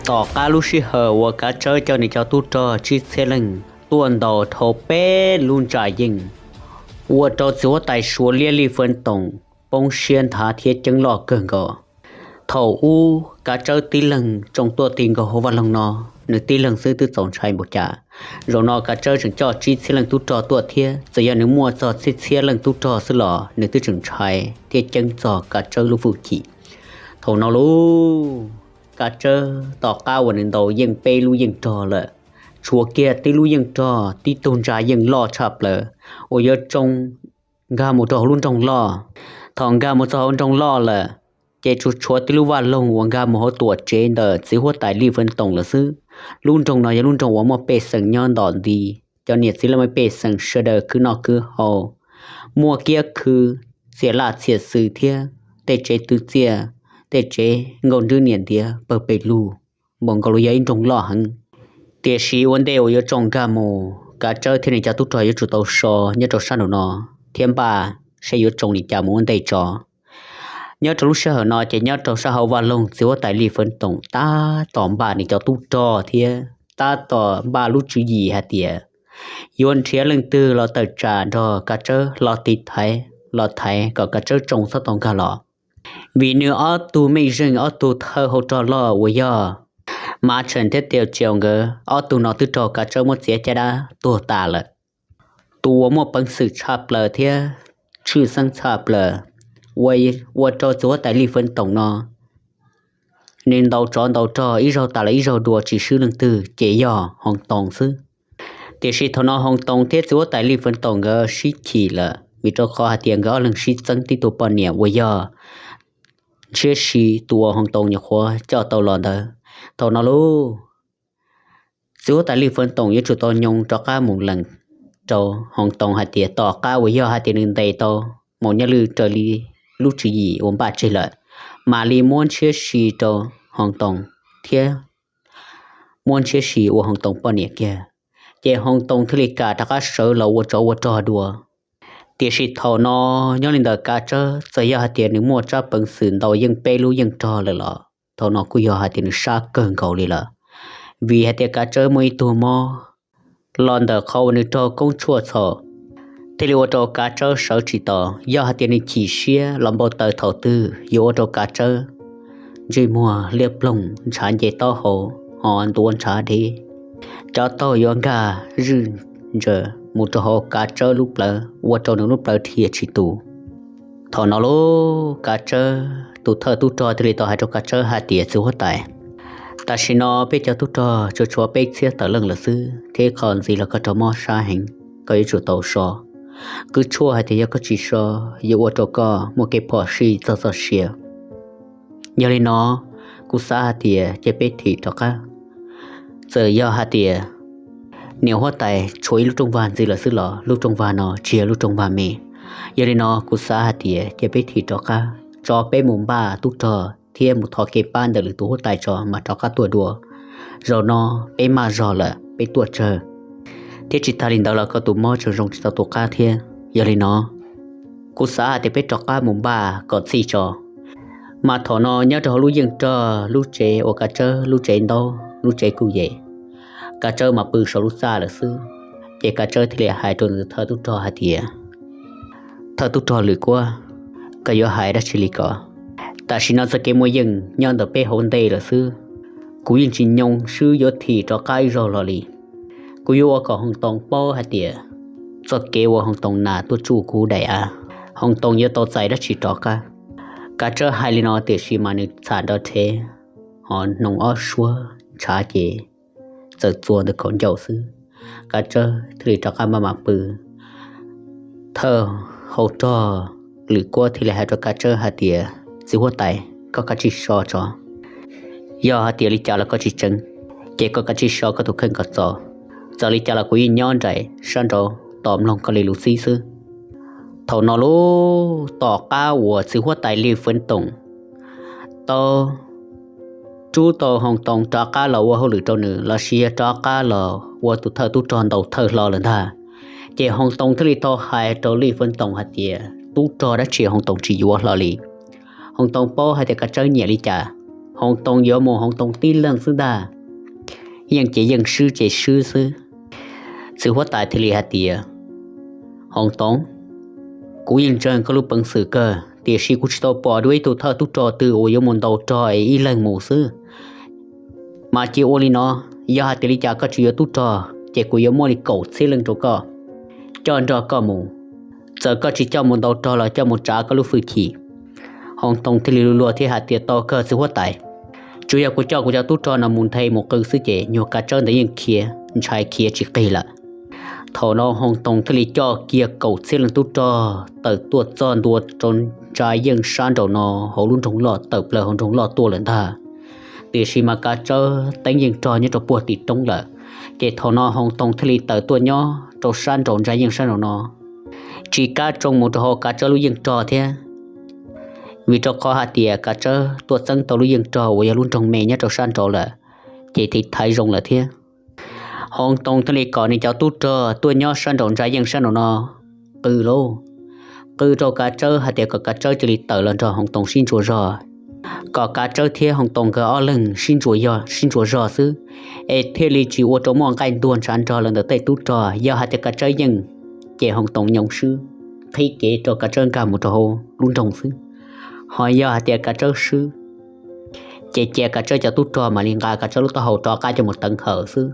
Tom qab lub sij hawm uas Kav Tsawb coj nws cov tub rog tsib txhiab leej tuaj ntaus dhau peb lub ntsa yeej, ua rau txiv huab tais Suav liab Lij Feev Toom poob siab nthav thiab ceeb loj kawg nkaus. Thaum ub Kav Tsawb tib leeg tsoo tuaj ti nkaus hauv vaj loog no, nws tib leeg xwb twb txaus ntshai npaum cas. Zaum no Kav Tsawb tseem coj tsib txhiab leej tub rog tuaj thiab, txawm yog nws muaj txog txhiab txhiab leej tub rog xwb los nws twb tseem ntshai thiab ceeb txog Kav Tsawb lub hwj chim. Thaum no lauj, Kav Tsawb tom qab uas nws ntaus yeej peb lub yeej rog lawm, tshuav kiag tib lub yeej rog tib tug ntsa yeej loj tshaj plaws uas yuav tsoo nkag mus rau hauv lub nroog loj. Thaum nkag mus txog hauv nroog loj lawm, ces tsuas tshuav tib lub vaj loog uas nkag mus hauv tuam tsev ntawm txiv huab tais Lij Feev Toom lawm xwb. Lub nroog no yog lub nroog uas muaj pej xeem nyob ntom nti, cov niam txiv laj mej pej xeem sawv daws khwv noj khwv haus, muaj kiab khw, txias laj txias xws thiab tej tsev twv txiaj, tej tsev nkauj nrwb niam ntiav pawg pes lug, npaum nkaus li yog ib nroog loj heev. Tiam sis ua ntej uas yuav tsoo nkag mus, Kav Tsawb thiab nws cov tub rog yuav tsum tau so nyob rau sab nraum no thiab npaj seb yuav tsoo li cas mus ua ntej tso. Nyob rau lub sij hawm no ces nyob rau sab hauv vaj loog txiv huab tais Lij Feev Toom tab tom npaj nws cov tub rog thiab tab tom npaj lub tswv yim hais tias yuav nrhiav leej twg los tawm tsam nrog Kav Tsawb los tiv thaiv, los thaiv kom Kav Tsawb tsoo txhob tau nkag los. Vim nws ob tug mej zeej ob tug thawj hauv rog loj uas yog Mav Tseem thiab Tiaus Caus nkawd ob tug no twb raug Kav Tsawb muab txiav caj dab tuag tas lawm. Tus uas muaj peev xwm tshaj plaws thiab tshwj xeeb tshaj plaws ua rau txiv huab tais Lij Feev Toom no nws ntaus tsov ntaus rog ib zaug tas los ib zaug dua tsis swb leej twg ces yog Hoos Toos xwb. Tiam sis thaum no Hoos Toos thiab txiv huab tais Lij Feev Toom nkawd sib chim lawm vim rau qhov hais tias nkawd ob leeg sib txeeb tib tug poj niam uas yog Ntshiab Si, tus uas Hoos Toos nyuam qhuav coj tau los ntawd. Thaum no lauj, txiv huab tais Lij Feev Toom yuav tsum tau nyoo rov qab mus lees rau Hoos Toos hais tias tom qab uas yog hais tias nws ntes tau Maum Nyaj Lwj raws li lub tswv yim uas npaj tseg lawm, mam li muab Ntshiab Si rau Hoos Toos thiab muab Ntshiab Si ua Hoos Toos poj niam kiag, ces Hoos Toos thiaj li kam rov qab sawv los ua tsov ua rog dua. Tiam sis thaum no nyob li ntawm Kav Tsawb txawm yog hais tias nws muaj tsab peev xwm ntaus yeej peb lub yeej rog lawm los thaum no kuj yog hais tias nws sab kawg nkaus li lawm, vim hais tias Kav Tsawb muaj ib tug mob los ntawm qhov uas nws raug koob tshuaj txhaum, thiaj li ua rau Kav Tsawb sawv tsis tau. Yog hais tias nws chim siab los npau taws thaum twg yuav ua rau Kav Tsawb ntsej muag liab ploog, ntshav nce taub hau, ho ntuav ntshav deb, cov taug yuav nkag zwj ntsaws mus rau hauv Kav Tsawb lub plawv ua rau nws lub plawv dhia tsis tus. Thaum no lauj, Kav Tsawb tus thawj tub rog thiaj li tau hais rau Kav Tsawb hais tias, txiv huab tais, tam sim no peb cov tub rog tsuas tshuav peb txhiab tawm leej lawm xwb thiab qhov ntxiv los koj raug mob sab heev, koj yuav tsum tau so. Kuv tshuaj hais tias yog koj tsis so yuav ua rau koj muaj kev phom sij txog txoj sia. Yog li no, kuv xav hais tias cia peb thim rov qab. Txawm yog hais tias niam huab tais tshuav ib lub rooj vag ntxiv lawm xwb los lub rooj vag no tsis yog lub rooj vag me. Yog li no kuv xav hais tias cia peb thim rov qab tso, peb mus npaj tub rog thiab mus thov kev pab ntawm lwm tus huab tais tso mas rov qab tuaj dua. Zaum no peb maj zog lawm peb tuaj tsawg, thiab tsis tas li ntawd los koj tus mob tseem zoo tsis tau tus qab thiab. Yog li no kuv xav hais tias peb rov qab mus npaj kom txhij tso. Mas thaum no nyob rau hauv lub yeej rog, lub tsev uas Kav Tsawb lub tsev ntaub lub tsev kuj yem, Kav Tsawb mas pw saum lub txaj lawm xwb. Ces Kav Tsawb thiaj li hais rau nws thawj tub rog hais tias, thawj tub rog Lwm Kuab, koj yuav hais dab tsi li ko? Tam sim no txoj kev muaj yeej nyob ntawm peb hauv ntej lawm xwb, kuv yeej tsis nyoo swb yuav thim rov qab ib zaug los li. Kuv yuav ua kom Hoos Toos paub hais tias txoj kev uas Hoos Toos nas tuaj tsuj kuv daim av, Hoos Toos yuav tau txais dab tsi rov qab. Kav Tsawb hais li no tiam sis mas nws txham nrov rhev, ho hnoos ob suab ntshav ces txawm txua ntawm kaum ncauj xwb. Kav Tsawb thiaj li rov qab maj mam pw. Thawj hauv rog Lwm Kuab thiaj li hais rau Kav Tsawb hais tias, txiv huab tais, koj kav tsij so tso. Yog hais tias li cas los koj tsis tseev, ces koj kav tsij so koj tus kheej kom txaus. Txawm li cas los kuv yeej nyob nraim sab nraud tos mloog koj li lus txib xwb. Thaum no lauj, tom qab uas txiv huab tais Lij Feev Toom tau rub tau Hoos Toos rov qab los ua hauj lwm rau nws los sis yog rov qab los ua tus thawj tub rog ntaus thawj hlo lawm ntag, ces Hoos Toos thiaj li tau hais rau Lij Feev Toom hais tias tub rog dab tsi Hoos Toos tsis yuav hlo li. Hoos Toos paub hais tias Kav Tsawb nyiam li cas, Hoov Toov yuav mus Hoov Toov tib leeg xwb ntag. Yeej ces yeej, swb ces swb xwb. Txiv huab tais thiaj li hais tias, Hoov Toov, kuv yeej ntseeg koj lub peev xwm kawg, tiam sis kuv tsis tau pom dua ib tug thawj tub rog twg uas yuav mus ntaus rog es ib leeg mus xwb. Mas cia ua li no, yog hais tias li cas koj tsis yuav tub rog ces kuv yuav muab li kaum txhiab leej rau koj, coj nrog koj mus. Txawm koj tsis coj mus ntaus rog los coj mus tsav koj lub hwj chim. Hoov Toov thiaj li luag luag thiab hais tias, Tau kawg txiv huab tais, tsuas yog kuv coj kuv cov tub rog no mus nthe mus qw xwb ces nyuag kav tsawb ntawd yeej khiav ntshai khiav tsis qig lawm. Thaum no Hoov Toov thiaj li coj kiag kaum txhiab leej tub rog tawm tuaj txog ntua rau ntsa yeej sab nraum no, hauv lub nroog loj, tawm plaws hauv nroog loj tuaj lawm ntag. Tiam sis mas kav tsawb teeb yeej rog nyob rau puag tim roob lawm. Ces thaum no Hoov Toov thiaj li tawm tuaj nyob rau sab nraum ntsa yeej sab nraum no, tsis kam tsoo mus rau hauv kav tsawb lub yeej rog thiab, vim rau qhov hais tias kav tsawb tuaj txeeb tau lub yeej rog uas yog lub nroog me nyob rau sab nraud lawm, ces thiaj thaiv zoo lawm thiab. Hoov Toov thiaj li kom nws cov tub rog tuaj nyob sab nraum ntsa yeej sab nraum no qw lauj, qw rau kav tsawb hais tias kom kav tsawb cia li tawm los nrog Hoov Toov sib ntsuas zog, kom kav tsawb thiab Hoov Toov nkawd ob leeg sib ntsuas zog xwb, es thiaj li tsis ua rau muaj nqaij ntuag ntshav nrog lawv ntawm tej tub rog. Yog hais tias kav tsawb yeej, ces Hoov Toov nyoos swb, qhib kev rau kav tsawb nkag mus rau hauv lub nroog xwb. Ho yog hais tias kav tsawb swb, ces cia kav tsawb cov tub rog mam li nqa kav tsawb lub taub hau rov qab coj mus teev hawm xwb.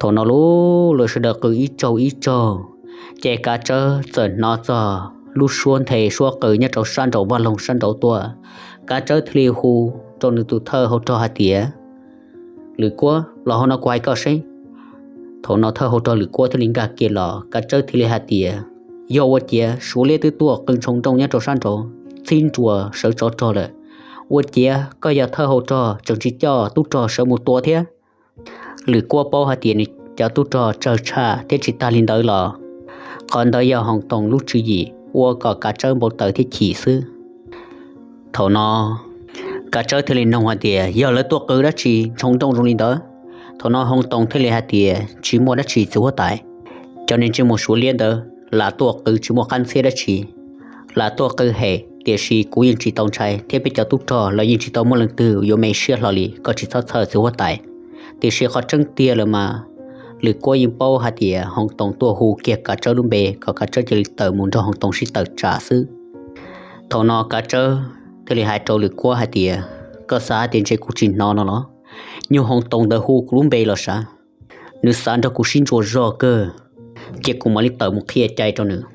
Thaum no lub lawv sawv daws qw ib tsaug ib tsaug, ces kav tsawb txawm hnov txog lub suab nthe suab qw nyob rau sab nraum vaj loog sab nraud tuaj. Kav tsawb thiaj li hu rau nws tus thawj hau rog hais tias, Lwm Kuab, los hauv no kuv hais koj seb. Thaum no thawj hau rog Lwm Kuab thiaj li nkag kiag los, kav tsawb thiaj li hais tias, Yog ua ciav Suav liab twb tuaj qw ntshoo nrooj nyob rau sab nraud txhib ntsuas sawv tsov rog lawm, ua ciav koj yog thawj hau rog tseem tsis coj tub rog sawv mus tua thiab? Lwm Kuab paub hais tias nws cov tub rog tsawg tshaj thiab tsis tas li ntawd los qhov ntawd yog Hoov Toov lub tswv yim ua kom kav tsawb npau taws thiab chim xwb. Thaum no kav tsawb thiaj li noog hais tias, Yog lawv tuaj qw dab tsi ntshoo nrooj zoo li ntawd? Thaum no Hoov Toov thiaj li hais tias, Tsis muaj dab tsi txiv huab tais. Cov niag ntsej muag Suav liab ntawd lam tuaj qw tsis muaj qab ntxhiab dab tsi, lam tuaj qw hem, tiam sis kuv yeej tsis tau ntshai thiab peb cov tub rog los yeej tsis tau muaj leej twg yuav me siab hlo li, koj tsis txhob txhawj txiv huab tais. Tiam sis qhov tseeb tiag lawm mas Lwm Kuab yeej paub hais tias Hoov Toov tuaj hu kiag kav tsawb lub npe kom kav tsawb cia li tawm mus nrog Hoov Toov sib tawm tsam xwb. Thaum no kav tsawb thiaj li hais rau Lwm Kuab hais tias, Koj xav hais tias ntshe kuv tsis hnov no los? Nyuag Hoov Toov ntawd hu kuv lub npe los sav, nws xav nrog kuv sib ntsuas zog kawg, cia kuv mam li tawm mus qhia cai rau nws.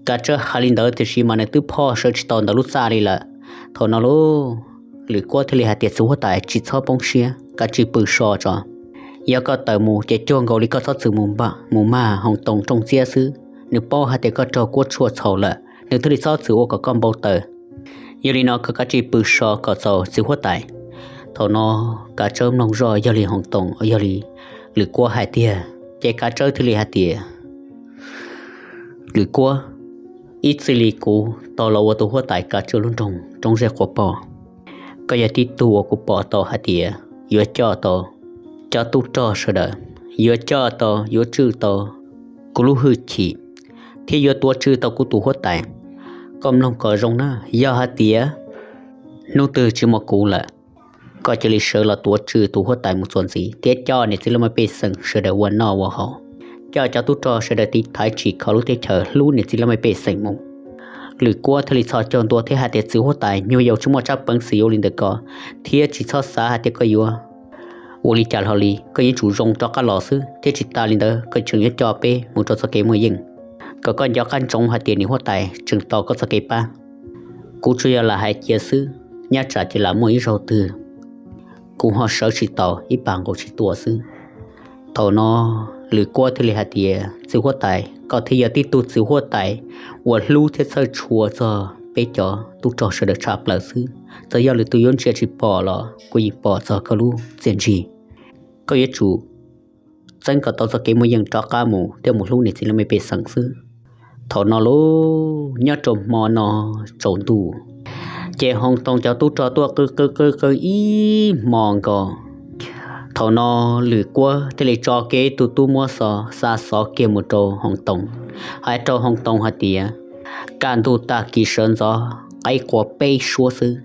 Kav tsawb hais li ntawd tiam sis mas nws twb phoj sawv tsis tau ntawm lub txaj li lawm. Thaum no lub Lwm Kuab thiaj li hais tias, Txiv huab tais, tsis txhob poob siab, kav tsij pw so tso. Yog koj tawm mus ces cuag nkaus li koj txhob txwm mus mag Hoov Toov rooj txiab xwb. Nws paub hais tias koj raug Kuab tshuaj txhaum lawm, nws thiaj li txhob txwm ua kom koj npau taws. Yog li no koj kav tsij pw so kom txaus txiv huab tais. Thaum no kav tsawb mloog zoj yog li Hoov Toov, yog li Lwm Kuab hais tiag, ces kav tsawb thiaj li hais tias, Lwm Kuab, ib txij li kuv tau los ua tus huab tais kav tsawb lub nroog Roob Zeb Quav Poj, koj yog tib tug uas kuv pom tau hais tias yuav coj tau cov tub rog sawv daws, yuav coj tau, yuav tswj tau kuv lub hwj chim, thiab yuav tuav tswj tau kuv tus huab tais. Koj mloog kom zoo na, yog hais tias hnub twg tsis muaj kuv lawm, koj cia li sawv los tuav tswj tus huab tais mus txuas ntxiv thiab coj niam txiv laj mej pej xeem sawv daws ua noj ua haus, coj cov tub rog sawv daws tiv thaiv tsim kho lub teb chaws hlub niam txiv laj mej pej xeem mus. Lwm Kuab thiaj li txhos caug ntua thiab hais tias, Txiv huab tais, nyuag yaus tsis muaj tsab peev xwm ua li ntawd ko, thiab tsis txhob xav hais tias koj yuav ua li cas hlo li, koj yuav tsum zoo rov qab los xwb, thiab tsis tas li ntawd koj tseem yuav coj peb mus rau txoj kev muaj yeej, kom koj nco qab ntsoov hais tias niam huab tais tseem tos koj txoj kev pab. Kuv tsuas yog lam hais cia xwb, nyob tsam cia lam muaj ib zaug twg kuv ho sawv tsis taus ib pam nkaus tsis tua xwb. Thaum no Lwm Kuab thiaj li hais tias, Txiv huab tais, koj thiaj yog tib tug txiv huab tais uas hlub thiab txhawj tshua txog peb cov tub rog sawv daws tshaj plaws xwb. Txawm yog lwm tus yuav ntsia tsis pom los kuv yeej pom txog koj lub txiaj ntsig. Koj yuav tsum txeeb kom tau txoj kev muaj yeej rov qab mus thiab mus hlub niam txiv laj mej pej xeem xwb. Thaum no lub nyob rau hmo no tsaus ntuj, ces Hoov Toog cov tub rog tuaj qw qw qw qw ib hmo nkaus. Thaum no Lwm Kuab thiaj li tso kiag tus tub muab xov xa xov kiag mus rau Hoov Toog, hais rau Hoov Toog hais tias, Kaj ntug tag kis sawv ntxov qaib qua peb suab xwb,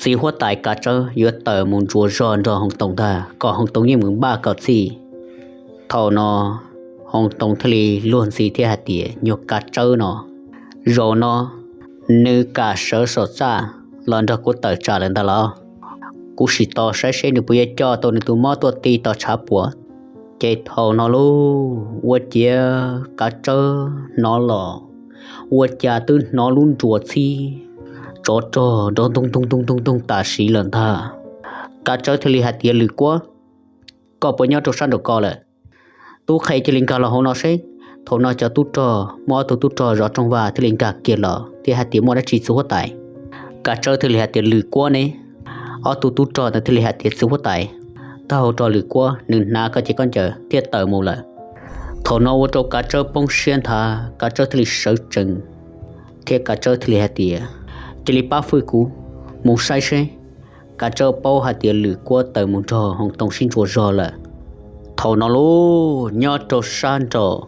txiv huab tais Kav Tsawb yuav tawm mus ntsuas zog nrog Hoo Toos ntag, kom Hoo Toos yeej mus npaj kom txhij. Thaum no Hoo Toos thiaj li luag ntxhi thiab hais tias, Nyuag Kav Tsawb no, zaum no nws kam sawv saum txaj los nrog kuv tawm tsam lawm ntag los? Kuv sim tos saib seb nws puas yuav coj tau nws tus mob tuaj ti tos tshav puam. Ces thaum no lauj, ua ciav Kav Tsawb hnov los, ua cas twb hnov lub nruas txhib tsov rog nrov ntoog ntoog ntoog ntoog ntoog tam sim lawm ntag. Kav Tsawb thiaj li hais tias, Lwm Kuab, koj puas nyob rau sab nraum ko lawm? Tub qhe cia li nkag los hauv no seb. Thaum no cov tub rog, muaj ob tug tub rog zov rooj vag thiaj li nkag kiag los thiab hais tias, Muaj dab tsi txiv huab tais? Kav Tsawb thiaj li hais tias, Lwm Kuab ne. Ob tug tub rog ntawd thiaj li hais tias, Txiv huab tais, taub hau rau Lwm Kuab, nws hnav koj cev khaub ncaws thiab tawm mus lawm. Thaum no ua rau Kav Tsawb poob siab nthav, Kav Tsawb thiaj li sawv tsees thiab Kav Tsawb thiaj li hais tias, Cia li pab fwj kuv mus saib seb. Kav Tsawb paub hais tias Lwm Kuab tawm mus nrog Hoo Toos sib ntsuas zog lawm. Thaum no lauj, nyob rau sab nraum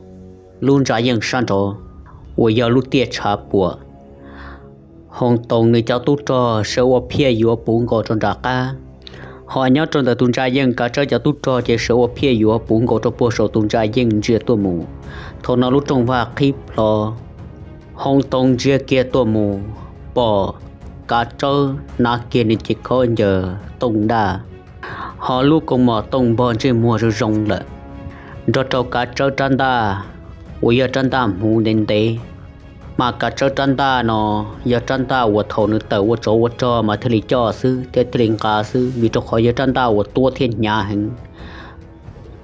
lub ntsa yeej sab nraud uas yog lub tiaj tshav puam, Hoo Toos nws cov tub rog sawv ua phiaj yuav puv nkaus rau nram qab. Ho nyob rau ntawm tus ntsa yeej Kav Tsawb cov tub rog ces sawv ua phiaj yuav puv nkaus rau puag saum tus ntsa yeej ntsia tuaj mus. Thaum no lub rooj vag qhib plho, Hoo Toos ntsia kiag tuaj mus, pom Kav Tsawb hnav kiag nws cev khaub ncaws tooj daj, ho lub kaus mom tooj npog ntsej muag zoo zoo lawm, nrog rau Kav Tsawb rab ntaj uas yog rab ntaj hmuv ntev ntev. Mas Kav Tsawb rab ntaj no yog rab ntaj uas thaum nws tawm ua tsov ua rog mas thiaj li coj xwb thiab thiaj li nqa xwb, vim rau qhov yog rab ntaj uas tuab thiab hnyav heev.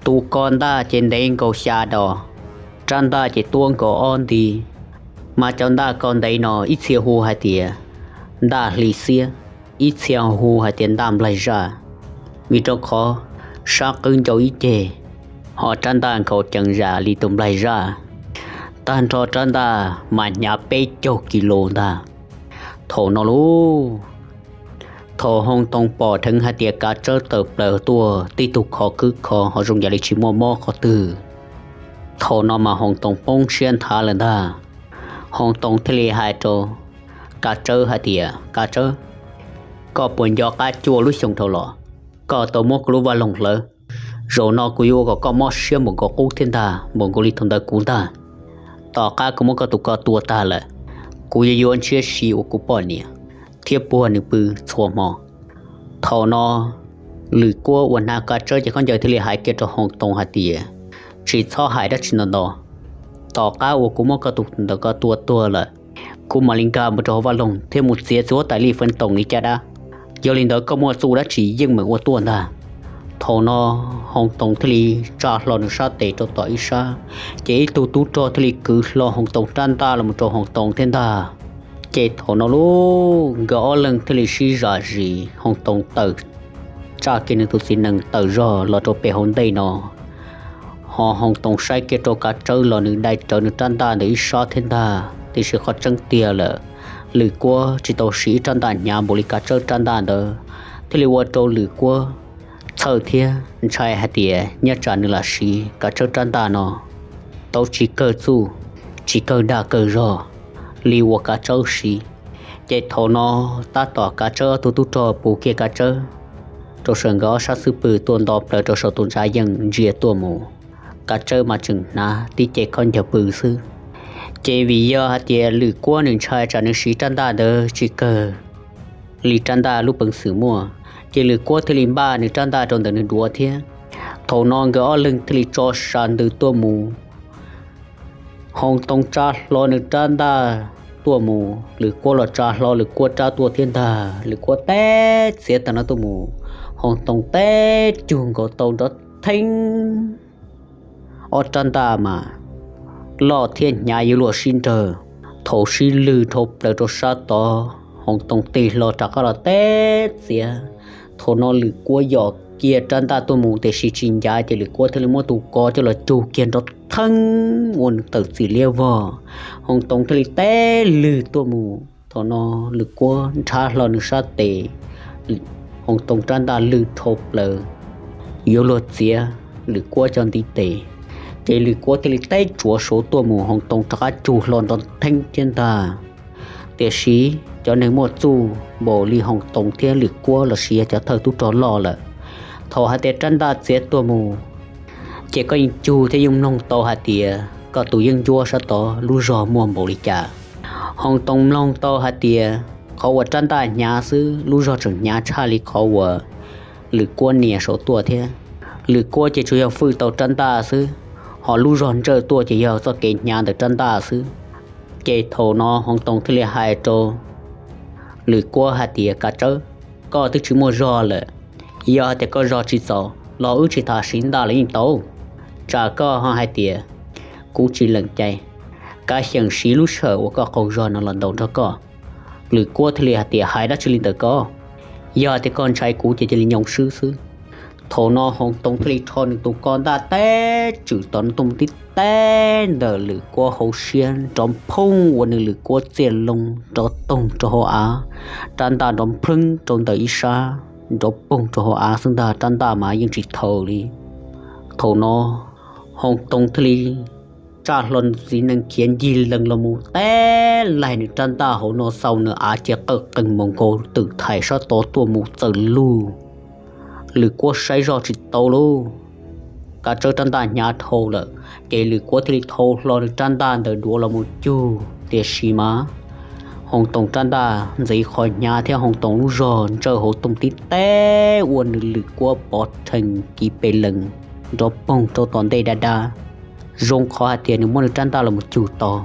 Tus ko ntaj ces ntev nkaus xya dos, rab ntaj ces tuab nkaus ob nti. Mas cov ntaj ko ntev no ib txhia hu hais tias ntaj hli xiab, ib txhia hu hais tias ntaj nplaig zaj, vim rau qhov sab qwb ncau ib ceg, ho rab ntaj nkhaus ceev zam li tus nplaig zaj. Tag nrho rab ntaj mas hnyav peb caug kis lus ntag. Thaum no lauj, thaum Hoo Toos pom dheev hais tias Kav Tsawb tawm plaws tuaj tib tug khov khwb khov ho zoo yam li tsis muaj mob qhov twg, thaum no mas Hoo Toos poob siab nthav lawm ntag. Hoo Toos thiaj li hais rau Kav Tsawb hais tias, Kav Tsawb, koj puas nco qab cuaj lub xyoo dhau los koj tau muab kuv lub vaj loog hlawv? Zaum no kuv yuav ua kom koj mob siab npaum nkaus qub thiab ntag, npaum nkaus li thaum ntawd kuv ntag. Tom qab kuv muab koj tus ko tua tag lawm, kuv yuav yuav ntshiab si ua kuv poj niam thiab puag nws pw txhua hmo. Thaum no Lwm Kuab uas hnav Kav Tsawb cev khaub ncaws thiaj li hais kiag rau Hoo Toos hais tias, Tsis txhob hais dab tsi ntau ntau. Tom qab uas kuv muab koj tus ntawm ko tua tuag lawm, kuv mam li nkag mus rau hauv vaj loog thiab mus txiav txiv huab tais Li Feev Toom li caj dab. Yog li ntawd koj muaj txuj dab tsi yeej meem ua tuaj ntag. Thaum no Hoo Toos thiaj li tsa hlo nws sab tes rau tom ib sab, ces ib tug tub rog thiaj li kwv hlo Hoo Toos rab ntaj los mus rau Hoo Toos thiab ntag. Ces thaum no lauj, nkawd ob leeg thiaj li sib zam zis, Hoo Toos tawm, tsa kiag nws tus txiv nees tawm zog los rau pem hauv ntej no. Ho Hoo Toos saib kiag rau Kav Tsawb los nws dai rawv nws rab ntaj ntawm ib sab thiab ntag, tiam sis qhov tseeb tiag lawm, Lwm Kuab tsis tau siv ib rab ntaj hnyav npaum li Kav Tsawb rab ntaj ntawd, thiaj li ua rau Lwm Kuab txhawj thiab ntshai hais tias nyob tsam nws lam siv Kav Tsawb rab ntaj no tau tsis kawg txuj, tsis kawg dag kawg zog li uas Kav Tsawb siv. Ces thaum no tab tom Kav Tsawb ob tug tub rog puv kiag Kav Tsawb rau saum nkawd ob sab xub pwg tuaj nto plaws rau saum tus ntsa yeej ntsia tuaj mus. Kav Tsawb mas tseem hnav tib ce khaub ncaws pw xwb. Ces vim yog hais tias Lwm Kuab nws ntshai tsam nws siv rab ntaj ntawd tsis kawg li rab ntaj lub peev xwm muaj, ces Lwm Kuab thiaj li npaj nws rab ntaj rau ntawm nws duav thiab. Thaum no nkawd ob leeg thiaj li tso sa ntws tuaj mus. Hoo Toos tsa hlo nws rab ntaj tuaj mus, Lwm Kuab los tsa hlo Lwm Kuab rab tuaj thiab ntag. Lwm Kuab teb txiav tag no tuaj mus, Hoo Toos teb cug nkaus tau nrov theeb. Ob rab ntaj mas loj thiab hnyav yuav luag sib nrawg. Thaum sib lwg dhau plaws rau sab tod, Hoo Toos tig hlo rov qab los teb txiav. Thaum no Lwm Kuab yos kiag rab ntaj tuaj mus tiam sis tsis ncav, ces Lwm Kuab thiaj li muab tus ko coj los cug kiag nrov theeb ua nws tawm txim liab vog. Hoo Toos thiaj li teb lwg tuaj mus. Thaum no Lwm Kuab nrhav hlo nws sab tes, Hoo Toos rab ntaj lwg dhau plaws yuav luag txiav Lwm Kuab cov ntiv tes, ces Lwm Kuab thiaj li teb tsuav suav tuaj mus, Hoo Toos rov qab cug hlo nrov theeb thiab ntag. Tiam sis cov neeg muaj txuj npaum li Hoos Toos thiab Lwm Kuab lossis yog cov thawj tub rog loj lawm, thaum hais tias rab ntaj txiav tuaj mus, ces koj yeej cug thiab yeej mloog tau hais tias koj tus yeeb ncuab sab tod lub zog muaj npaum li cas. Hoos Toos mloog tau hais tias qhov uas rab ntaj hnyav xwb lub zog tseem hnyav tshaj li qhov uas Lwm Kuab nias saum tuaj thiab. Lwm Kuab ces tsuas yog fwj tau rab ntaj xwb, ho lub zog ntsawj tuaj ces yog txoj kev hnyav ntawm rab ntaj xwb. Ces thaum no Hoos Toos thiaj li hais rau Lwm Kuab hais tias, Kav tsawb, koj twb tsis muaj zog lawm, yog hais tias koj zog tsis txaus los wb tsis tham siv ntaj los yeej tau. Tsam koj ho hais tias kuv tsis lees cai, kav xyeem siv lub sij hawm uas koj qaug zog no los ntaus nrog koj. Lwm Kuab thiaj li hais tias, Hais dab tsi li ntawm koj? Yog hais tias koj ntshai kuv ces cia li nyoo swb xwb. Thaum no Hoos Toos thiaj li rho nws tus ko ntaj teb tswm tom no tuaj mus tib teb ntawm Lwm Kuab hauv siab nrov phooj ua nws Lwm Kuab txiaj loo nrov toog rau hauv av, rab ntaj nrov nplheeb rau ntawm ib sab, nrov poog rau hauv av xwb ntag, rab ntaj mas yeej tsis thaum li. Thaum no Hoos Toos thiaj li tsa hlo txiv nees khiav ncig lees los mus teb laig nws rab ntaj hauv no xaus nws av cia qawj qees mus nkaus twm thaiv sab tod tuaj mus txawm lug. Lwm Kuab saib zog tsis tau lauj, kav tsawb rab ntaj hnyav dhau lawm, ces Lwm Kuab thiaj li thau hlo nws rab ntaj ntawd duav los mus cug, tiam sis mas Hoos Toos rab ntaj ntxiv qhov hnyav thiab Hoos Toos lub zog ntsawj hauv tuaj tib teb ua nws Lwm Kuab pov rhees kiv pes lees nrov poog rau tom ntej dab dab, zoo qhov hais tias nws muab nws rab ntaj los mus cug tau.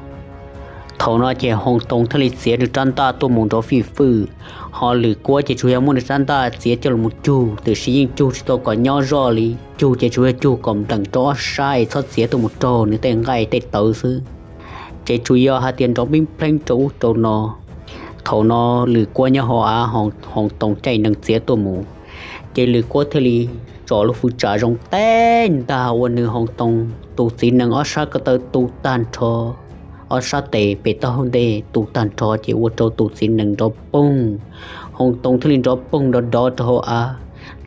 Thaum no ces Hoos Toos thiaj li txiav nws rab ntaj tuaj mus nrov fij fwj, ho Lwm Kuab ces tsuas yog muab nws rab ntaj txiav coj los mus cug, tiam sis yeej cug tsis tau kom nyob zoj li, cug ces tsuas yog cug kom npleem rau ob sab es txhob txiav tuaj mus raug nws tej nqaij tej tawv xwb. Ces tsuas yog hais tias nrov npib npleeb rau ub rau no. Thaum no Lwm Kuab nyob hauv av, Hoos Toos caij nees txiav tuaj mus, ces Lwm Kuab thiaj li tso lub fwj tsa zoo teb ntag ua nws Hoos Toos tus txiv nees ob sab ko taw tu tag nrho, ob sab tes pem taub hau ntej tu tag nrho ces ua rau tus txiv nees nrov poog. Hoos Toos thiaj li nrov poog nrov dov rau hauv av,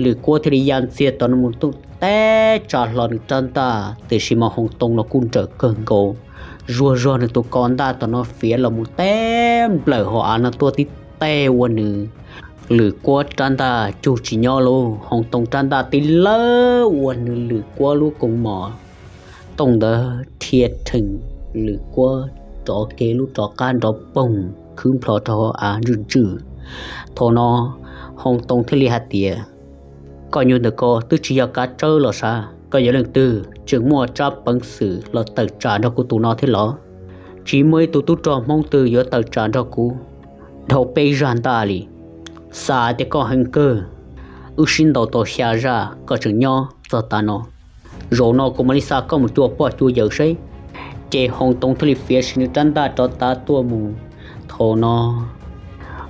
Lwm Kuab thiaj li ya ntxiag tom no mus tuaj teb tsa hlo nws rab ntaj, tiam sis mas Hoos Toos los kuj nrawm kawg nkaus, zuag zog nws tus ko ntaj tom no fiav los mus teb nplawm hauv av no tuaj tib teg ua nws Lwm Kuab rab ntaj cug tsis nyob lauj. Hoos Toos rab ntaj tib lawb ua nws Lwm Kuab lub koos mom tooj ntawd dhia rhees, Lwm Kuab rov kiag lub rov qab nrov poog khwb nplho rau hauv av ntswj ntswj. Thaum no Hoos Toos thiaj li hais tias, Koj nyuag ntawm ko twb tsis yog kav tsawb los sav, koj yog leej twg tseem muaj tsab peev xwm los tawm tsam nrog kuv tus no thiab los? Tsis muaj ib tug tub rog Hmoob twg yuav tawm tsam nrog kuv dhau peb zaj ntaj li. Xav tias koj heev kawg, wb sib ntaus tau xya zaj koj tseem nyob txog tav no. Zaum no kuv mam li xa koj mus cuag pog cuag yawm seb. Ces Hoos Toos thiaj li fiav siv nws rab ntaj rov tav tuaj mus. Thaum no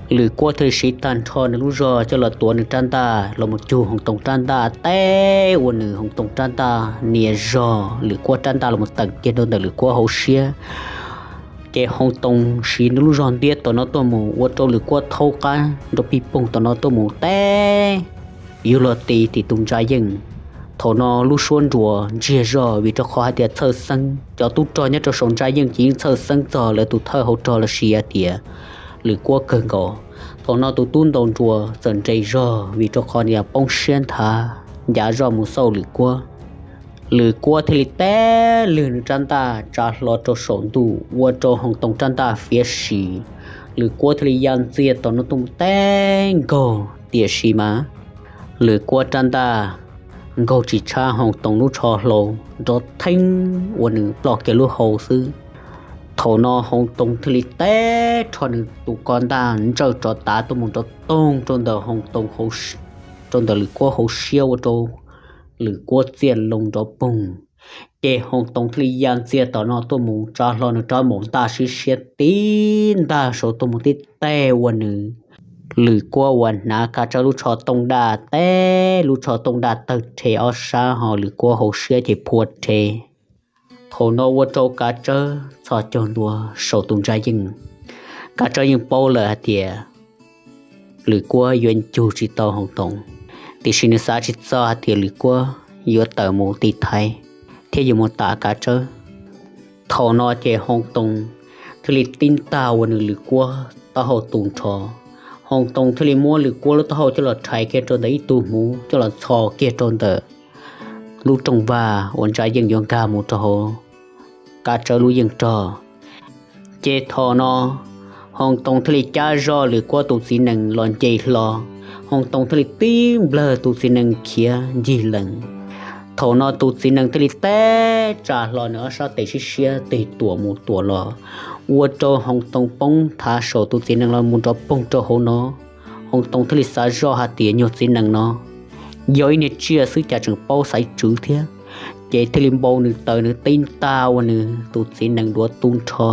Lwm Kuab thiaj li siv tag nrho nws lub zog coj los tuav nws rab ntaj los mus cug Hoos Toos rab ntaj teb ua nws Hoos Toos rab ntaj nias zog Lwm Kuab rab ntaj los mus teem kiag rau ntawm Lwm Kuab hauv siab. Ces Hoos Toos siv nws lub zog ntiab tom no tuaj mus ua rau Lwm Kuab thaub qab nrov pij poog tom no tuaj mus teb yuav luag ti tim tus ntsa yeej. Thaum no lub suab nruas ntsiag zog vim rau qhov hais tias txhawj xeeb, cov tub rog nyob rau saum ntsa yeej ces yeej txhawj xeeb txog lawv tus thawj hauv rog los sis hais tias Lwm Kuab kawg nkaus. Thaum no tus tub ntaus nruas txawm nres zog vim rau qhov nias poob siab nthav ncav zoj mus xauj Lwm Kuab. Lwm Kuab thiaj li teb lwg nws rab ntaj tsa hlo rau saum ntuj ua rau Hoos Toos rab ntaj fiav sim. Lwm Kuab thiaj li ya ntxiag tom no tuaj mus teb nkaug, tiam sis mas Lwm Kuab rab ntaj nkaug tsis tshab Hoos Toos lub tsho hlau, nrov theeb ua nws ploj kiag lub hau xwb. Thaum no Hoos Toos thiaj li teb rho nws tus ko ntaj ntsawj rov tav tuaj mus nrov toog rau ntawm Hoos Toos, rau ntawm Lwm Kuab hauv siab ua rau Lwm Kuab txiaj loo nrov poog. Ces Hoos Toos thiaj li ya ntxiag tom no tuaj mus tsa hlo nws rab maum ntaj siab siab tib ntag saud tuaj mus tib teg ua nws Lwm Kuab uas hnav Kav Tsawb lub tsho tooj daj teb, lub tsho tooj daj tawg rhe ob sab ho Lwm Kuab hauv siab ces phua rhe. Thaum no ua rau Kav Tsawb txhos caug ntua saum tus ntsa yeej. Kav Tsawb yeej paub lawm hais tias Lwm Kuab yuav cug tsis tau Hoos Toos, tiam sis nws xav tsis txog hais tias Lwm Kuab yuav tawm mus tiv thaiv thiab yuav mus tav Kav Tsawb. Thaum no ces Hoos Toos thiaj li tib ntaj ua nws lwm kuab taub hau tu nrho. Hoo Too thiaj li muab lwm kuab lub taub hau coj los rhais kiag rau ntawm ib tug hmuv coj los txhos kiag rau ntawm lub rooj vag uas Ntsa Yeej yuav nkag mus rau hauv Kav Tsawb lub yeej rog. Ces thaum no Hoo Too thiaj li cab zoj lwm kuab tus txiv nees los nce hlo. Hoo Too thiaj li tib nplawg tus txiv nees khiav ncig lees. Thaum no tus txiv nees thiaj li teb tsa hlo nws ob sab tes siab siab tig tuam mus tuam los, ua rau Hoo Too poob thav saum tus txiv nees los mus nrov poog rau hauv no. Hoo Too thiaj li xav zoj hais tias nyuag txiv nees no yog ib niag tsiaj xwb cas tseem paub xaiv tswv thiab, ces thiaj li npau nws taws nws tib ntaj ua nws tus txiv nees duav tu nrho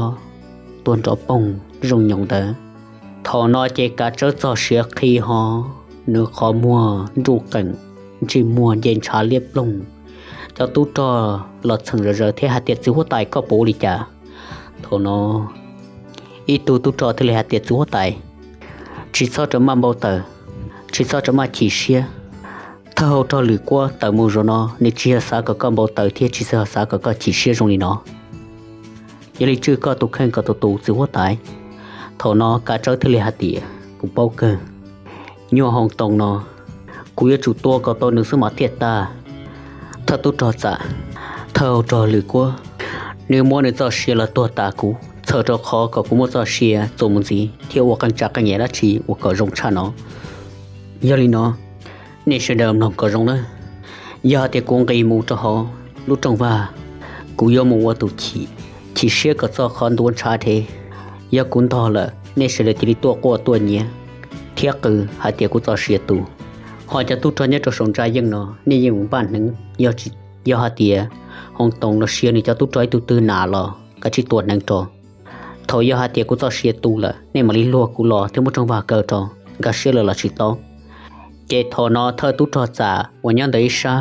tuag nrov poog zoo nyoos ntawd. Thaum no ces Kav Tsawb txog siav qhi ho, nws qhov muag nruj qees, ntsej muag nce ntshav liab ploog. Cov tub rog los txheem zom zaws thiab hais tias, Txiv huab tais, koj puas ua li cas? Thaum no ib tug tub rog thiaj li hais tias, Txiv huab tais, tsis txhob rau maj npau taws, tsis txhob rau maj chim siab. Thawj hau rog Lwm Kuab tawm mus zaum no, nws tsis yog xav kom koj npau taws thiab tsis yog xav kom koj chim siab zoo li no. Yog li tswj koj tus kheej kom tus tus, txiv huab tais. Thaum no Kav Tsawb thiaj li hais tias, Kuv paub kawg, nyuag Hoo Too no kuv yuav tsum tua kom tau nws xwb mas thiaj tag. Thawj tub rog txam, thawj hau rog Lwm Kuab, nws muab nws txoj sia los tuag tas kuv, txhawm rau qhov kom kuv muaj txoj sia txuas mus ntxiv thiab ua qee tsa qee yam dab tsi uas kom zoo tshaj no. Yog li no, nej sawv daws mloog kom zoo nawb. Yog hais tias kuv nqis mus rau hauv lub rooj vag, kuv yuav mus ua tus chim, chim siab kom txog qhov ntuav ntshav dhev. Yog kuv ntog lawm, nej sawv daws cia li tuaj quaj tuaj nyiav thiab qw hais tias kuv txoj sia tu. Ho cov tub rog nyob rau saum ntsa yeej no, nej yeej mus npaj hneev, yog hais tias Hoo Too los sis nws cov tub rog ib tug twg nas los kav tsij tua hneev rau. Thaum yog hais tias kuv txoj sia tu lawm, nej mam li luag kuv los thiab muab rooj vag kaw rau, nkag siab lawm los tsis tau. Ces thaum no thawj tub rog txam uas nyob ntawm ib sab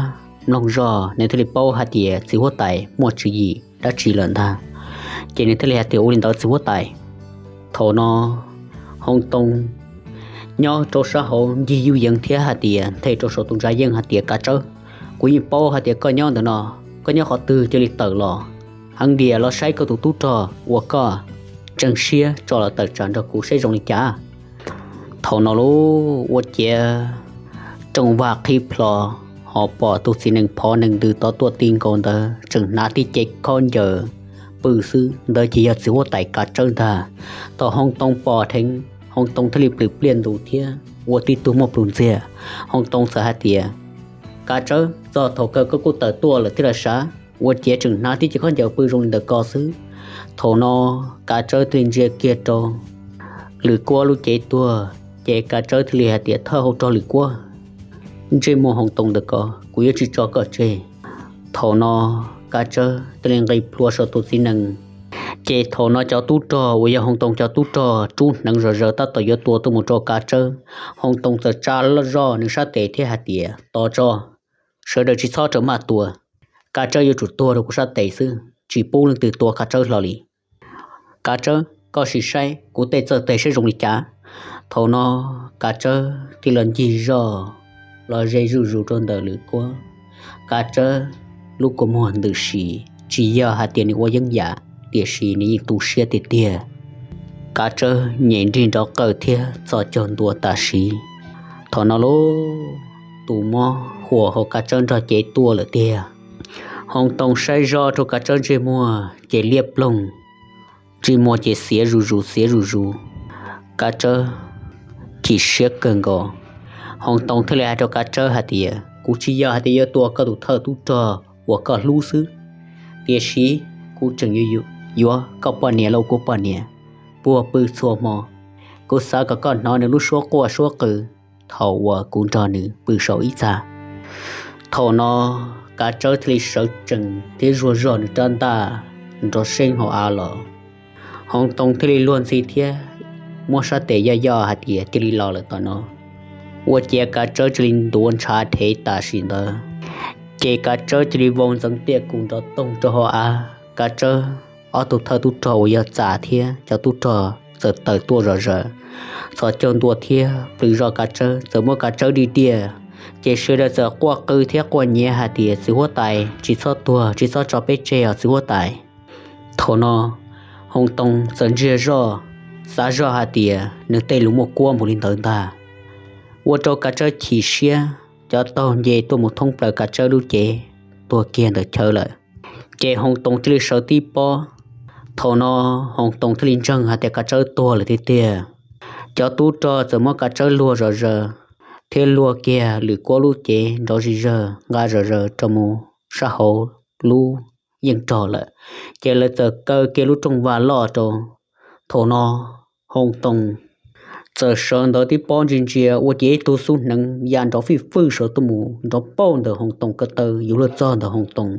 mloog zoj, nws thiaj li paub hais tias txiv huab tais muaj tswv yim dab tsi lawm ntag. Ces nws thiaj li hais tias, Ua li ntawd txiv huab tais. Thaum no Hoo Too nyob rau sab hauv ncig yuj yeev thiab hais tias, nthe rau saum tus ntsa yeej hais tias, Kav Tsawb, kuv yeej paub hais tias koj nyob ntawm no, koj nyob qhov twg cia li tawm los. Heev diam los saib koj tus tub rog uas koj tseem siab tso los tawm tsam nrog kuv saib zoo li cas. Thaum no lub ua ciav rooj vag qhib plho, ho pom tus txiv nees phov nees ntws tod tuaj ti nkaus ntawd tseem hnav tib ce khaub ncaws pw xwb, ntawd ces yog txiv huab tais Kav Tsawb ntag. Thaum Hoo Too pom dheev, Hoo Too thiaj li plhws pliaj ntus thiab ua tib tug muaj plhus ntxiag. Hoo Too txawm hais tias, Kav Tsawb, txog thaum kawg koj kuj tawm tuaj lawm thiab los sav, ua ciav tseem hnav tib ce khaub ncaws pw zoo li ntawm ko xwb. Thaum no Kav Tsawb thiaj li ntsia kiag rau Lwm Kuab lub cev tuag, ces Kav Tsawb thiaj li hais tias, Thawj hau rog Lwm Kuab, ntsej muag Hoo Too ntawm ko kuv yuav tsis tso koj tseg. Thaum no Kav Tsawb thiaj li nqis plhuav saum tus txiv nees. Ces thaum no cov tub rog uas yog Hoo Too cov tub rog rub hneev zom zaws tab tom yuav tua tuaj mus rau Kav Tsawb. Hoo Too txawm tsa zoj nws sab tes thiab hais tias, Tos tso, sawv daws tsis txhob rau maj tua, Kav Tsawb yuav tsum tuag rau kuv sab tes xwb, tsis pub leej twg tua Kav Tsawb hlo li. Kav Tsawb, koj sim saib kuv tej txawj tes saib zoo li cas. Thaum no Kav Tsawb thiaj los ncig zoj los ze zuj zus rau ntawm Lwm Kuab. Kav Tsawb lub kua muag ntws si, tsis yog hais tias nws ua yeeb yam, tiam sis nws yeej tu siab tiag tiag. Kav Tsawb nyem nrig nrov qawj thiab txhos caug ntua tam sim. Thaum no lub tus mob huam hauv Kav Tsawb nrog cev tuaj lawm tiag. Hoo Too saib zoj rau Kav Tsawb ntsej muag ces liab ploog, ntsej muag ces xiav zuj zus xiav zuj zus. Kav Tsawb chim siab kawg nkaus. Hoo Too thiaj li hais rau Kav Tsawb hais tias, Kuv tsis yog hais tias yuav tua koj tus thawj tub rog uas koj hlub xwb, tiam sis kuv tseem yuav koj poj niam lauj, kuv poj niam puag pw txhua hmo. Kuv xav kom koj hnov nws lub suab quaj suab qw thaum uas kuv nrog nws pw saum ib txaj. Thaum no Kav Tsawb thiaj li sawv tsees thiab zuag zog nws rab ntaj nrov seeb hauv av los. Hoo Too thiaj li luag ntxhi thiab muab sab tes yoj yoj hais tias cia li los lawm tom no. Ua ciav Kav Tsawb cia li ntuav ntshav dhev tam sim ntawd, ces Kav Tsawb cia li vau ntxeev tiaj kus nrov toog rau hauv av. Kav Tsawb ob tug thawj tub rog uas yog Txam thiab cov tub rog txawm tawm tuaj zom zaws, txhos caug ntua thiab plhws zoj Kav Tsawb, txawm muab Kav Tsawb dig tiaj. Ces sawv daws txawm quaj qw thiab quaj nyiav hais tias, Txiv huab tais, tsis txhob tuag, tsis txhob tso peb tseg os txiv huab tais. Thaum no Hoo Too txawm ntsiag zoj, xav zoj hais tias nws tej lus muaj kuab npaum li ntawd ntag, ua rau Kav Tsawb chim siab, cov taug nce tuaj mus thoob plaws Kav Tsawb lub cev, tuag kiag ntawm chaw lawm. Ces Hoo Too thiaj li sawv tib pob. Thaum no Hoo Too thiaj li ntseeg hais tias Kav Tsawb tuag lawm tiag tiag. Cov tub rog txawm muab Kav Tsawb luag zom zaws, thiab luag kiag lwm kuab lub cev nrov zis zawg nqa zom zaws rau mus sab hauv lub yeej rog lawm. Ces lawv txawm kaw kiag lub rooj vag loj rau. Thaum no Hoo Too txawm sawv ntawd tib pob ntsia ntsia ua ciav ib tug xub hneev ya nrov fij fwj saum tuaj mus nrov pauj ntawm Hoo Too ko taw yuav luag txog ntawm Hoo Too.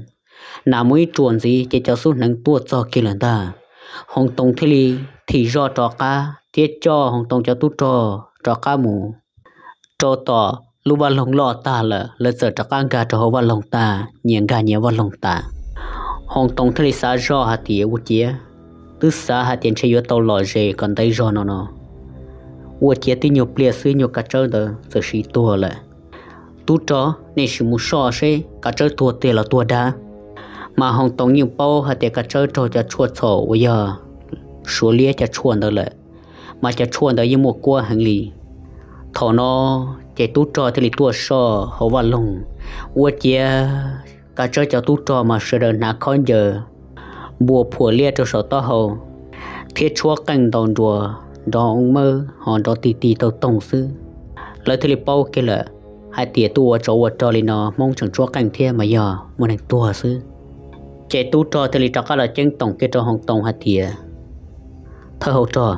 Nas mus ib ruam ntxiv ces cov xub hneev tuaj txog kiag lawm ntag. Hoo Too thiaj li thim zoj rov qab thiab coj Hoo Too cov tub rog rov qab mus rau tom lub vaj loog loj tag lawm, lawv txawm rov qab nkag rau hauv vaj loog tag, nyias nkag nyias vaj loog tas. Hoo Too thiaj li xav zoj hais tias ua ciav, twb xav hais tias ntshe yuav tau lom zem kom ntev zog no no, ua ciav tib nyuag pliag xwb nyuag Kav Tsawb ntawd txawm sim tuag lawm. Tub rog, nej sim mus soj seb Kav Tsawb tuag tiag los tuag dab. Mas Hoo Too yeej paub hais tias Kav Tsawb raug cov tshuaj txhaum uas yog Suav liab cov tshuaj ntawd lawm, mas cov tshuaj ntawd yeej muaj kuab heev li. Thaum no ces tub rog thiaj li tuaj soj hauv vaj loog, ua ciav Kav Tsawb cov tub rog mas sawv daws hnav khob ncaws npua phuam liab rau saum taub hau thiab tshuab qeej ntaus nruas nrov mawb ho nrov ti ti tau toog xwb. Lawv thiaj li paub kiag lawm hais tias tuaj ua tsov ua rog li no Hmoob tseem tshuab qeej thiab mas yog muaj neeg tuag xwb. Ces tub rog thiaj li rov qab los ceeb toom kiag rau Hoo Too hais tias, thawj hauv rog,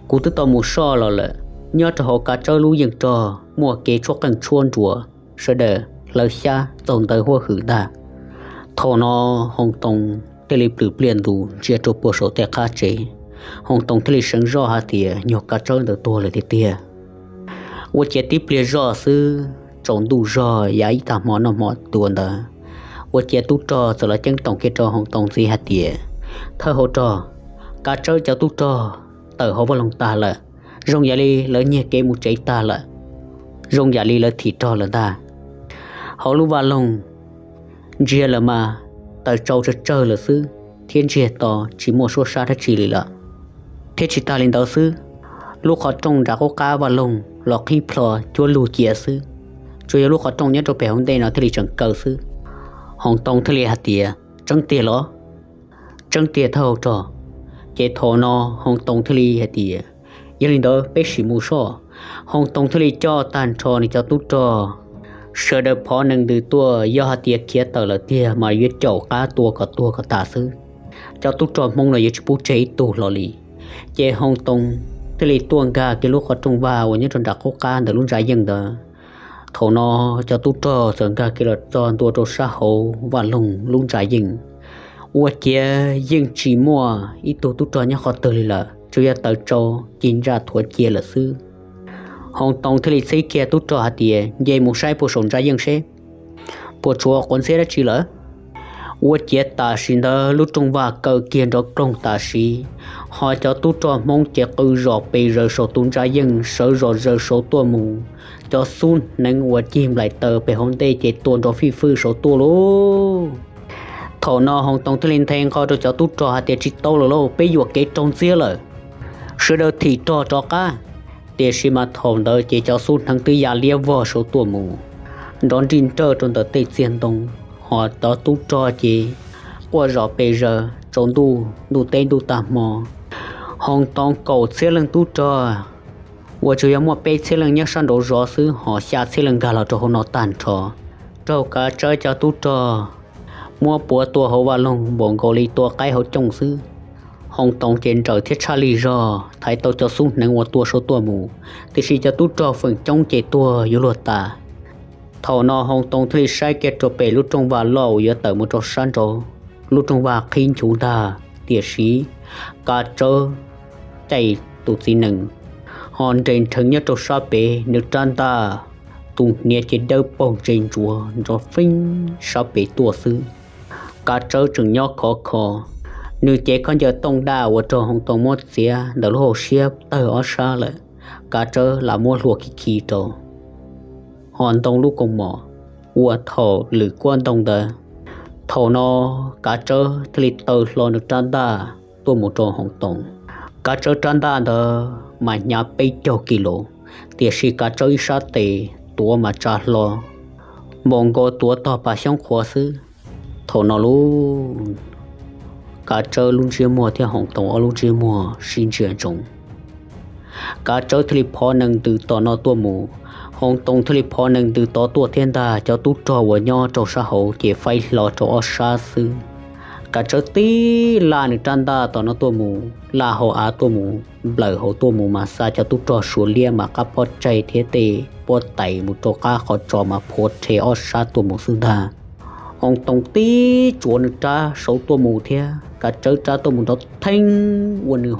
kuv twb tau mus soj los lawm, nyob rau hauv Kav Tsawb lub yeej rog muaj kev tshuab qeej tshuab nruas, sawv daws hlawv xyab txaug ntawv huab hwm ntag. Thaum no Hoo Too thiaj li plhws pliaj ntus ntsia rau puag saum tej qab tsev. Hoo Too thiaj li seev zoj hais tias nyuag Kav Tsawb ntawd tuag lawm tiag tiag. Ua ciav tib pliag zoj xwb tsaus ntuj zog yav ib tag hmo noj hmo tuaj ntawd, ua ciav tub rog txawm los ceeb toom kiag rau Hoo Too ntxiv hais tias, thawj hauv rog, Kav Tsawb cov tub rog tawm hauv vaj loog tag lawm, zoo yam li lawv nyiag kev mus tsev tag lawm, zoo yam li lawv thim rog lawm ntag. Hauv lub vaj loog ntsiag lawm mas taws tsau tsawg tsawg lawm xwb thiab ntsiag to, tsis muaj suab sab dab tsi li lawm. Thiab tsis tas li ntawd xwb, lub qhov rooj nram qub qab vaj loog los qhib plho cuab lug cia xwb, tsuas yog lub qhov rooj nyob rau pem hauv ntej no thiaj li tseem kaw xwb. Hoo Too thiaj li hais tias, tseeb tiag los? Tseeb tiag thawj hauv rog. Ces thaum no Hoo Too thiaj li hais tias, yog li ntawd peb sim mus soj. Hoo Too thiaj li coj tag nrho nws cov tub rog sawv daws phov nees ntws tuaj, yog hais tias khiav tawm lawm tiag mas yuav caum qab tua kom tuag kom tas xwb. Cov tub rog Hmoob no yuav tsis pub tseg ib tug hlo li. Ces Hoo Too thiaj li tuaj nkag kiag lub qhov rooj vag uas nyob rau nram qub qab ntawm lub ntsa yeej ntawd. Thaum no cov tub rog txawm nkag kiag los txog ntua rau sab hauv vaj loog lub ntsa yeej, ua ciav yeej tsis muaj ib tug tub rog nyob qhov twg li lawm, tsuas yog taws tsau cig ntsaj thuav cia lawm xwb. Hoo Too thiaj li txib kiag tub rog hais tias, nce mus saib puag saum ntsa yeej seb puas tshuav quav ntxhiab dab tsi lawm. Ua ciav tam sim ntawd lub rooj vag kaw kiag nrov kloog tam sim, ho cov tub rog Hmoob ces qw zom pes zaws saum tus ntsa yeej sawv zom zaws saud tuaj mus. Cov xub hneev uas cig nplaim taws pem hauv ntej ces tua nrov fij fwj saud tuaj lauj. Thaum no Hoo Too thiaj li nthe nqho rau cov tub rog hais tias, tsis tau lawm lauj, peb yuam kev raug ntxiab lawm, sawv daws thim rog rov qab. Tiam sis mas thaum ntawd ces cov xub hneev twb ya liab vog saud tuaj mus, nrov nrij nrawj rau ntawm tej txiag ntoo, ho cov tub rog ces quaj zom pes zaws tsaus ntuj ntuj teb ntuj tag hmo. Hoo Too kaum txhiab leej tub rog uas tsuas yog muaj peb txhiab leej nyob sab nraud zov xwb, ho xya txhiab leej nkag los rau hauv no tag nrho, raug Kav Tsawb cov tub rog muab puav tua hauv vaj loog npaum nkaus li tua qaib hauv cooj xwb. Hoo Too ces nrawm thiab tshaj lij zog thaiv tau cov xub hneev uas tua saud tuaj mus, tiam sis cov tub rog feem coob ces tuag yuav luag tas. Thaum no Hoo Too thiaj li saib kiag rau pem lub rooj vag loj uas yuav tawm mus rau sab nraud, lub rooj vag qhib nchuv ntag, tiam sis Kav Tsawb caij tus txiv nees ho nres nrheev nyob rau sab pem, nws rab ntaj tus hniav ces dawb paug ntse ntsuav nrov feeb sab pem tuaj xwb. Kav Tsawb tseem nyob khov kho, nws cev khaub ncaws tooj daj uas raug Hoo Too muab txiav ntawm lub hauv siab tawg ob sab lawm, Kav Tsawb lam muab hlua khi khi rau ho ntoo lub kaus mom uas thaum lwm kuab ntoo ntawd. Thaum no Kav Tsawb thiaj li taw hlo nws rab ntaj, tuaj mus rau Hoov Toom. Kav Tsawb rab ntaj ntawd mas hnyav peb caug kis lus, tiam sis Kav Tsawb ib sab tes tuav mas tsa hlo, npaum nkaus tuav tog pas xyoob qhuav xwb. Thaum no lub Kav Tsawb lub ntsiab muag thiab Hoov Toom ob lub ntsiab muag sib ntsia ntsoov. Kav Tsawb thiaj li phov nees ntws tom no tuaj mus, Hoov Toom thiaj li phov nees ntws tod tuaj thiab ntag. Cov tub rog uas nyob rau sab hauv ces faib hlo rau ob sab xwb. Kav Tsawb tib laj nws rab ntaj tom no tuaj mus, laj hauv av tuaj mus, nplawm hauv tuaj mus mas xa cov tub rog Suav liab mas qab pob tsaig thiab tej puab tais mus rau qab qhov tsos mas phua rhe ob sab tuaj mus xwb ntag. Hoov Toom tib tsuav nws rab saud tuaj mus thiab Kav Tsawb rab tuaj mus nrov theeb ua nws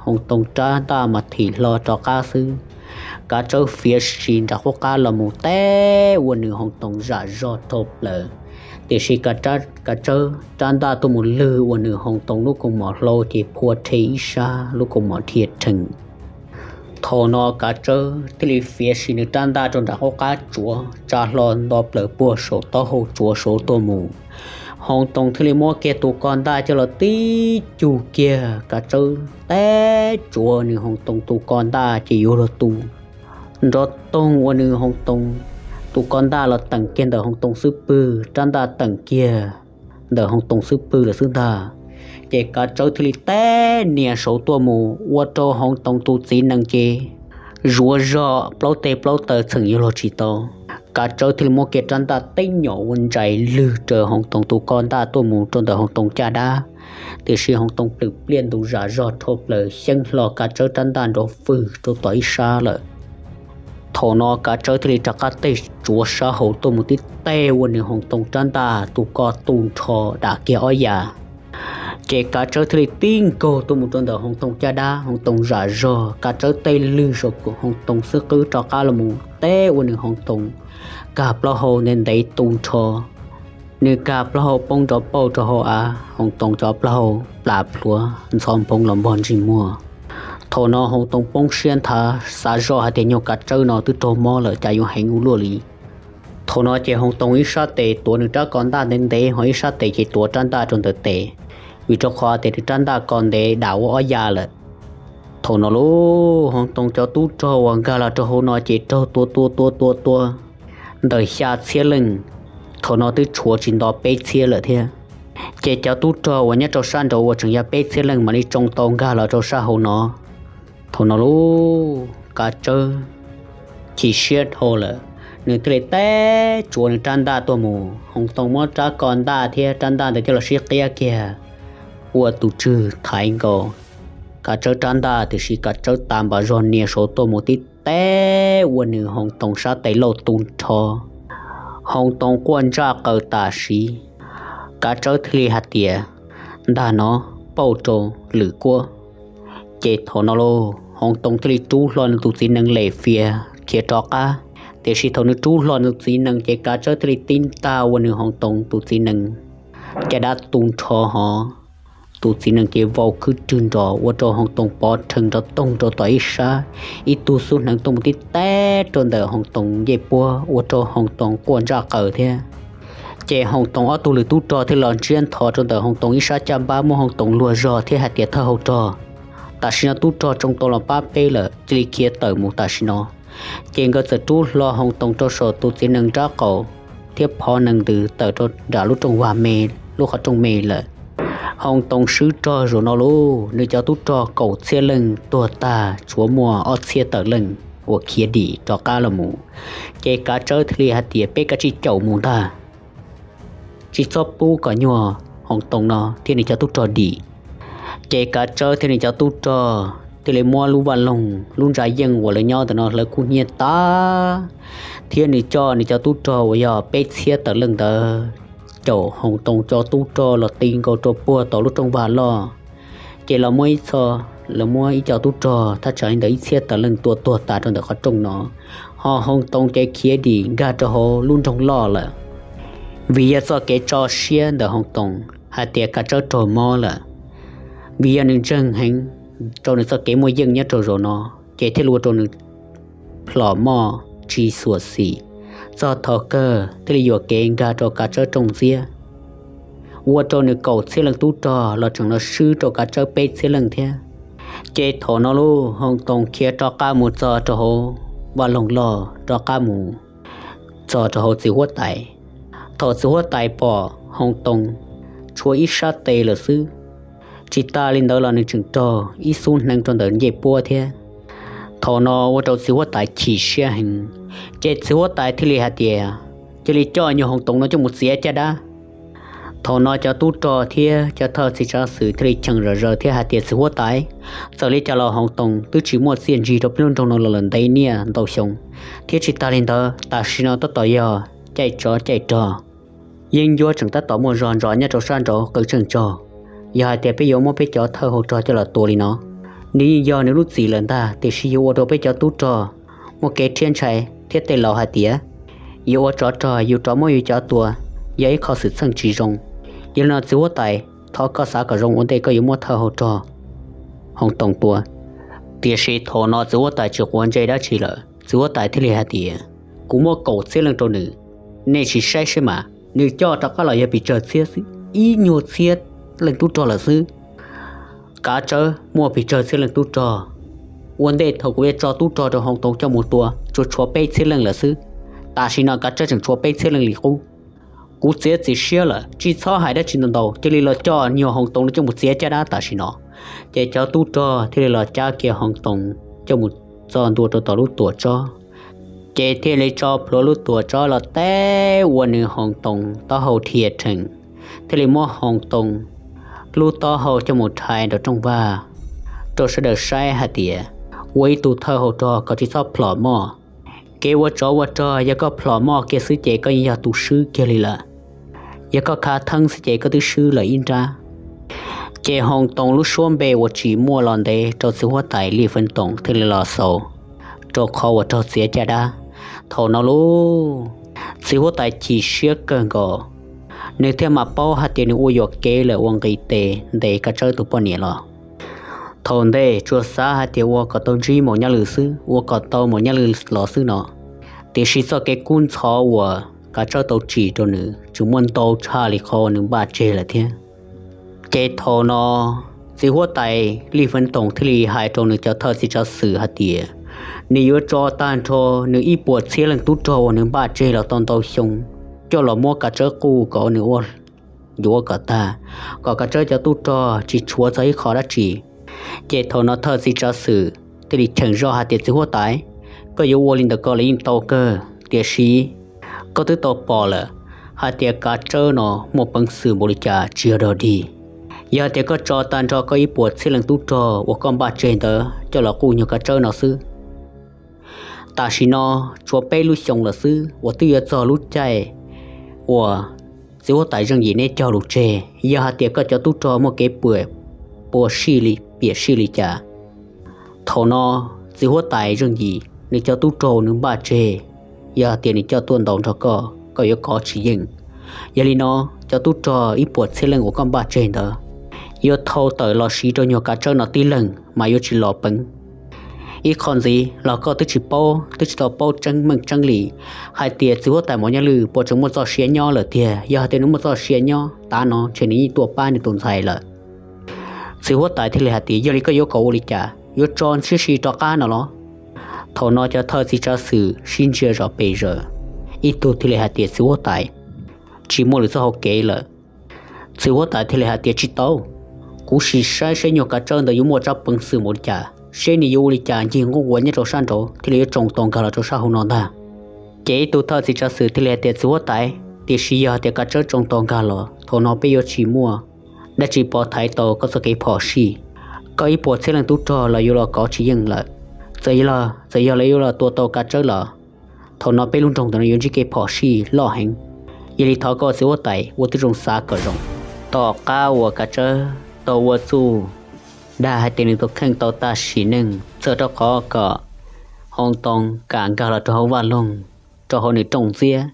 Hoov Toom rab ntaj mas thim hlo rov qab xwb. Kav Tsawb fiav sim nram qub qab los mus teb ua nws Hoov Toom zam zog dhau plaws, tiam sis Kav Tsawb rab ntaj tuaj mus lwg ua nws Hoov Toom lub kaus mom hlau ces phua rhe ib sab lub kaus mom dhia rhees. Thaum no Kav Tsawb thiaj li fiav sim nws rab ntaj rau nram qub qab tsuav tsa hlo nto plaws puag saum taub hau tsuav saud tuaj mus. Hoov Toom thiaj li muab kiag tus ko ntaj coj los tib cug kiag Kav Tsawb teb tsuav nws Hoov Toom tus ko ntaj ces yuav luag tu nrov toog ua nws Hoov Toom tus ko ntaj los teem kiag ntawm Hoov Toom xub pwg, rab ntaj teem kiag ntawm Hoov Toom xub pwg lawm xwb ntag. Ces Kav Tsawb thiaj li teb nias saud tuaj mus ua rau Hoov Toom tus txiv nees ces zuav zog plaub teg plaub taw txheem yuav luag tsis tau. Kav Tsawb thiaj li muab kiag rab ntaj teb nyom ua ntsais lwg raws Hoov Toom tus ko ntaj tuaj mus rau ntawm Hoov Toom caj dab, tiam sis Hoov Toom plwm pliaj ntus zam zog dhau plaws xyeeb hlo Kav Tsawb rab ntaj nrov fwj rau tom ib sab lawm. Thaum no Kav Tsawb thiaj li rov qab teg tsuav sab hauv tuaj mus tib teg ua nws Hoov Toom rab ntaj tus ko tu nrho dam kiag ob yam. Ces Kav Tsawb thiaj li tib nkaug tuaj mus rau ntawm Hoov Toom caj dab, Hoov Toom zam zog, Kav Tsawb teb lwg saum Hoov Toom xub qwb rov qab los mus teb ua nws Hoov Toom kag plaub hau ntev ntev tu nrho. Nws kag plaub hau poob nrov pauj rau hauv av, Hoov Toom cov plaub hau plas plhuav ntxhov nphoov los npog ntsej muag. Thaum no Hoov Toom poob siab nthav xav zoj hais tias nyuag Kav Tsawb no twb raug mob lawm cas yuav heev ua luaj li. Thaum no ces Hoov Toom ib sab tes tuav nws rab ko ntaj ntev ntev, ho ib sab tes ces tuav rab ntaj rau ntawm tes, vim rau qhov tias nws rab ntaj ko ntev dam ua ob ya lawm. Thaum no lub Hoov Toom cov tub rog uas nkag los rau hauv no ces raug tua tua tua tua tua ntawm xya txhiab leej, thaum no twb tshuav tsis nto peb txhiab lawm thiab. Ces cov tub rog uas nyob rau sab nraud uas tseem yog peb txhiab leej mam li tsoo tau nkag los rau sab hauv no. Thaum no lub Kav Tsawb chim siab dhau lawm, nws thiaj li teb tsuav nws rab ntaj tuaj mus. Hoov Toom muab rab ko ntaj thiab rab ntaj ntawd coj los sib qiab kiag ua tus tswg thaiv nkaus Kav Tsawb rab ntaj, tiam sis Kav Tsawb tas npas zog nias saud tuaj mus tib teb ua nws Hoov Toom sab tes lauj tu nrho. Hoov Toom quaj ntsaj qaws tam sid. Kav Tsawb thiaj li hais tias, ntag no, pauj rau lwm kuab. Ces thaum no lauj Hoov Toom thiaj li rub hlo nws tus txiv nees lem fias khiav rov qab. Tiam sis thaum nws rub hlo nws tus txiv nees ces Kav Tsawb thiaj li tib ntag ua nws Hoov Toom tus txiv nees caj dab tu nrho hov. Tus txiv nees ces vau khwb rwg nrov ua rau Hoov Toom pov rhees nrov toog rau tom ib sab, ib tug xub hneev tuaj mus tib teb rau ntawm Hoov Toom ncej puab ua rau Hoov Toom quaj ntsaj qaws thiab. Ces Hoov Toom ob tug lwm tub rog thiaj los ntsiab nthos rau ntawm Hoov Toom ib sab caj npab muab Hoov Toom luag zog thiab hais tias, thawj hauv rog, tam sim no tub rog tsoo tau los pab peb lawm, cia li khiav tawm mus tam sim no. Ces nkawd txawm rub hlo Hoov Toom rau saum tus txiv nees nrab qaum thiab phov nees ntws tawm rau nram lub rooj vag me, lub qhov rooj me lawm. Hoov Toom swb rog zaum no lauj, nws cov tub rog kaum txhiab leej tuag tag, tshuav muaj ob txhiab tawm leej uas khiav dim rov qab los mus. Ces Kav Tsawb thiaj li hais tias, peb kav tsij caum mus ntag, tsis txhob pub kom nyuag Hoov Toom no thiab nws cov tub rog dim. Ces Kav Tsawb thiab nws cov tub rog thiaj li muab lub vaj loog lub ntsa yeej uas lawv nyob ntawm no hlawv kub hnyiab tas, thiab nws coj nws cov tub rog uas yog peb txhiab tawm leej ntawd caum Hoov Toom cov tub rog los ti nkaus rau puag tom lub rooj vag loj. Ces los muab ib txhia, los muab ib co tub rog thaj tsam li ntawm ib txhiab tawm leej tua tuag tas rau ntawm qhov rooj no, ho Hoov Toom ces khiav dim nkag rau hauv lub nroog loj lawm. Vim yog txoj kev tso siab ntawm Hoov Toom hais tias Kav Tsawb raug mob lawm, vim yog nws ntseeg heev rau nws txoj kev muaj yeej nyob rau zaum no, ces thiaj li ua rau nws plhom moj tsis xuam xim, txog thaum kawg thiaj li yuam kev nkag rau Kav Tsawb rooj ntxiab. ua rau nws kaum txhiab leej tub rog los tseem los swb rau Kav Tsawb peb txhiab leej thiab. Ces thaum no lub Hoo Toos khiav rov qab mus txog rau hauv vaj loog loj, rov qab mus txog rau hauv txiv huab tais. Thaum txiv huab tais pom Hoo Toos tshuav ib sab tes lawm xwb, tsis tas li ntawd los nws tseem raug ib xub hneev rau ntawm ncej puab thiab. Thaum no ua rau txiv huab tais chim siab heev, ces txiv huab tais thiaj li hais tias, cia li coj nyuag Hoo Toos no coj mus txiav caj dab. Thaum no cov tub rog thiab cov thawj txiv tsav xwm thiaj li cheem zom zaws thiab hais tias, txiv huab tais, txawm li cas los Hoo Toos twb tsis muaj txiaj ntsig rau peb lub nroog no los lawm ntev niaj ntau xyoo, thiab tsis tas li ntawd tam sim no tab tom yog caij tsov caij rog, yeeb ncuab tseem tab tom muaj zog ntsos nyob rau sab nraud qw tseej tsaug. Yog hais tias peb yuav muab peb cov thawj hau rog coj los tua li no, nws yeej yog nws lub txim lawm ntag, tiam sis yuav ua rau peb cov tub rog muaj kev rhiab ntshai thiab tej laus hais tias yus ua tsov rog yus rov muab yus cov tua, yog ib qho xwm txheej tsis zoo. Yog li no txiv huab tais, thov koj xav kom zoo ua ntej koj yuav muab thawj hau rog Hoo Toos tua. Tiam sis thaum no txiv huab tais tsis quav ntsej dab tsi lawm, txiv huab tais thiaj li hais tias, kuv muab kaum txhiab leej rau nws, nej sim saib seb mas nws coj rov qab los yog pes tsawg txhiab xwb, ib nyuag txhiab leej tub rog lawm xwb. Kav Tsawb muaj pes tsawg txhiab leej tub rog? Ua ntej thaum kuv yuav tso tub rog rau Hoo Toos coj mus tua tsuas tshuav peb txhiab leej lawm xwb, tam sim no Kav Tsawb tseem tshuav peb txhiab leej li qub. Kuv txiav txim siab lawm, tsis txhob hais dab tsi ntau ntau, cia li los coj nyuag Hoo Toos no coj mus txiav caj dab tam sim no. Ces cov tub rog thiaj li los cab kiag Hoo Toos coj mus txo ntua rau tom lub tuam tsob, ces thiaj li tso plhuav lub tuam tsob los teb ua nws Hoo Toos taub hau dhia rhees, thiaj li muab Hoo Toos lub taub hau coj mus rhais nraum rooj vag rau sawv daws saib hais tias, ua ib tug thawj hau rog kom tsis txhob plhom moj. Kev ua tsov ua rog yog koj plhom moj kiag xwb ces koj yeej yog tus swb kiag li lawm. Yog koj khav theeb xwb ces koj twb swb lawm ib nrab. Ces Hoo Toos lub suab npe uas tsim muaj los ntev rau txiv huab tais Lij Feev Toom thiaj li los xaus, rau qhov uas raug txiav caj dab. Thaum no lub txiv huab tais chim siab kawg nkaus, nws thiaj mam paub hais tias nws ua yuam kev lawm uas nqis tes ntes Kav Tsawb tus poj niam los. Thaum ntej tsuas xav hais tias ua kom tau ntsib Maum Nyaj Lwm xwb, ua kom tau Maum Nyaj Lwm los xwb no, tiam sis txoj kev kub ntxhov uas Kav Tsawb tau tsim rau nws tseem muaj ntau tshaj li qhov uas nws npaj tseg lawm thiab. Ces thaum no txiv huab tais Lij Feev Toom thiaj li hais rau nws cov thawj txiv tsav xwm hais tias, nws yuav tso tag nrho nws ib puas txhiab leej tub rog uas nws npaj tseg los tau ntau xyoo coj los muab Kav Tsawb quj kom nws ua yuav kom tag, kom Kav Tsawb cov tub rog tsis tshuav txog ib qho dab tsi. Ces thaum no thawj txiv tsav xwm thiaj li cheem zoj hais tias, txiv huab tais, koj yuav ua li ntawd ko los yeej tau kawg, tiam sis koj twb tau pom lawm hais tias Kav Tsawb no muaj peev xwm npaum li cas tsis yog dog dig. Yog hais tias koj tso tag nrho koj ib puas txhiab leej tub rog uas koj npaj tseg ntawd coj los quj nyuag Kav Tsawb no xwb, tam sim no tshuav peb lub xyoo lawm xwb uas twb yuav txog lub caij uas txiv huab tais Zeej Yim neb cog lus tseg. Yog hais tias koj cov tub rog muaj kev pua, pua sij li, piam sij li cas, thaum no txiv huab tais Zeej Yim nws cov tub rog nws npaj tseg, yog hais tias nws coj tuaj ntaus nrog koj, koj yuav kov tsis yeej. Yog li no cov tub rog ib puas txhiab leej uas koj npaj tseg ntawd yuav thau tawm los siv rau nyuag Kav Tsawb no tib leeg mas yuav tsis los peev. Ib qho ntxiv los koj twb tsis paub, twb tsis tau paub tseeb meej tseeb li hais tias txiv huab tais Maum Nyaj Lwm puas tseem muaj txoj sia nyob lawm tiag. Yog hais tias nws muaj txoj sia nyob, tav no ntshe nws yeej tuaj pab nws tus ntxhais lawm. Txiv huab tais thiaj li hais tias, yog li koj yuav kom ua li cas, yuav tso ntsib si rov qab no los? Thaum no cov thawj txiv tsav xwm sib ntsia zov pes zaws, ib tug thiaj li hais tias, txiv huab tais, tsis muaj lwm txoj hau kev lawm. Txiv huab tais thiaj li hais tias, tsis tau, kuv sim saib seb nyuag Kav Tsawb ntawd yuav muaj tsab peev xwm npaum li cas, seb nws yuav ua li cas ncig nquj nquas nyob rau sab nraud thiaj li yuav tsoo tau nkag los rau sab hauv no ntag. Ces ib tug thawj txiv tsav xwm thiaj li hais tias, txiv huab tais, tiam sis yog hais tias Kav Tsawb tsoo tau nkag los, thaum no peb yuav tsis muaj dab tsi pov thaiv tau koj txoj kev phom sij. Koj ib puas txhiab leej tub rog los yuav los kov tsis yeej lawm. Txawm yog, txawm yog lawv yuav los tua tau Kav Tsawb los, thaum no peb lub nroog ntawm no yuav ntsib kev phom sij loj heev. Yog li thov koj txiv huab tais ua tib zoo xav kom zoo. Tom qab uas Kav Tsawb tau ua txuj dag hais tias nws tus kheej tau tag sim neej txawm rau qhov kom Hoo Toos kam nkag los rau hauv vaj loog rau hauv nws rooj ntxiab,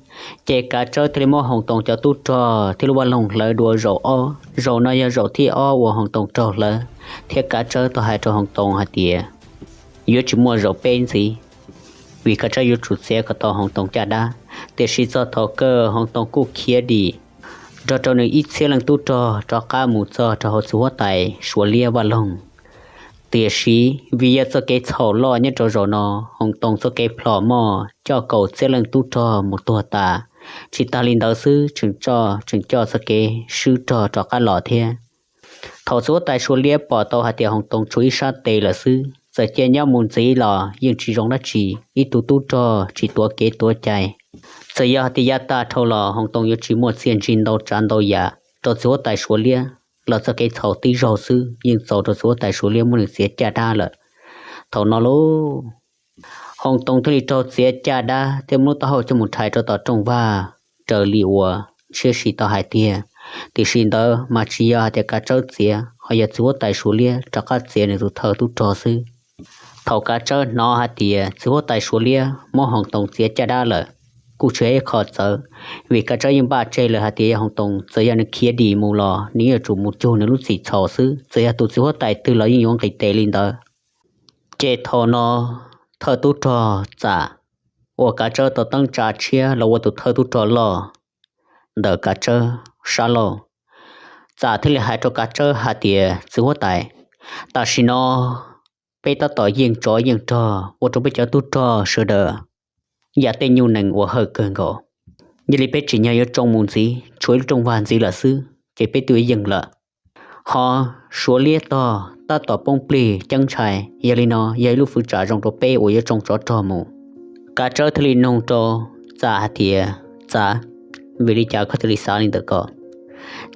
ces Kav Tsawb thiaj li muab Hoo Toos cov tub rog thiab lub vaj loog hlawv dua zaum ob. Zaum no yog zaum thib ob uas Hoo Toos raug hlawv, thiab Kav Tsawb tau hais rau Hoo Toos hais tias yuav tsis muaj zaum peb ntxiv, vim Kav Tsawb yuav tsum txiav kom tau Hoo Toos caj dab. Tiam sis txog thaum kawg Hoo Toos kuj khiav dim nrog rau nws ib txhiab leej tub rog rov qab mus txog rau hauv txiv huab tais Suav liab vaj loog. Tiam sis vim yog txoj kev txhaum loj nyob rau zaum no, Hoos Toos txoj kev plhom moj coj kaum txhiab leej tub rog mus tuag tas, tsis tas li ntawd xwb tseem coj, tseem coj txoj kev swb rog rov qab los thiab. Thaum txiv huab tais Suav liab pom tau hais tias Hoos Toos tshuav ib sab tes lawm xwb, txawm cia nyob mus ntxiv los yeej tsis zoo dab tsi, ib tug tub rog tsis tuav kev tuav cai. Txawm yog hais tias yav tag dhau los Hoos Toos yuav tsis muaj txiaj ntsig ntau tsav ntau yam rau txiv huab tais Suav liab los txoj kev txhaum tib zaug xwb yeej txaus rau txiv huab tais Suav liab muab nws txiav caj dab lawm. Thaum no lauj, Hoos Toos thiaj li raug txiav caj dab thiab muab lub taub hau coj mus rhais rau tom rooj vag raws li uas ntshiab si tau hais tiag. Tiam sis ntawd mas tsis yog hais tias Kav Tsawb txiav, ho yog txiv huab tais Suav liab rov qab txiav nws tus thawj tub rog xwb. Thaum Kav Tsawb hnov hais tias txiv huab tais Suav liab muab Hoos Toos txiav caj dab lawm, kuj tsis yog ib qho txawv, vim Kav Tsawb yeej npaj tseg lawm hais tias yog Hoos Toos txawm yog nws khiav dim mus los nws yuav tsum mus cuag nws lub txim txhaum xwb, txawm yog tus txiv huab tais twg los yeej yuav nqis tes li ntawd. Ces thaum no thawj tub rog Txam uas Kav Tsawb tau teeb tsa tshiab los ua tus thawj tub rog loj ntawm Kav Tsawb sab laug, Txam thiaj li hais rau Kav Tsawb hais tias, txiv huab tais, tam sim no peb tab tom yeej tsov yeej rog ua rau peb cov tub rog sawv daws yam tej nyuj nees uas hawj kawg nkaus. Yog li peb tsim nyog yuav tsoo mus ntxiv, tshuav ib lub rooj vag ntxiv lawm xwb ces peb twb yeej lawm. Ho Suav liab tog tab tom poob plig ceeb ntshai, yog li no yog ib lub fwv tsam zoo rau peb uas yuav tsoo tsov rog mus. Kav Tsawb thiaj li nug rau Txam hais tias, Txam, vim li cas koj thiaj li xav li ntawm ko?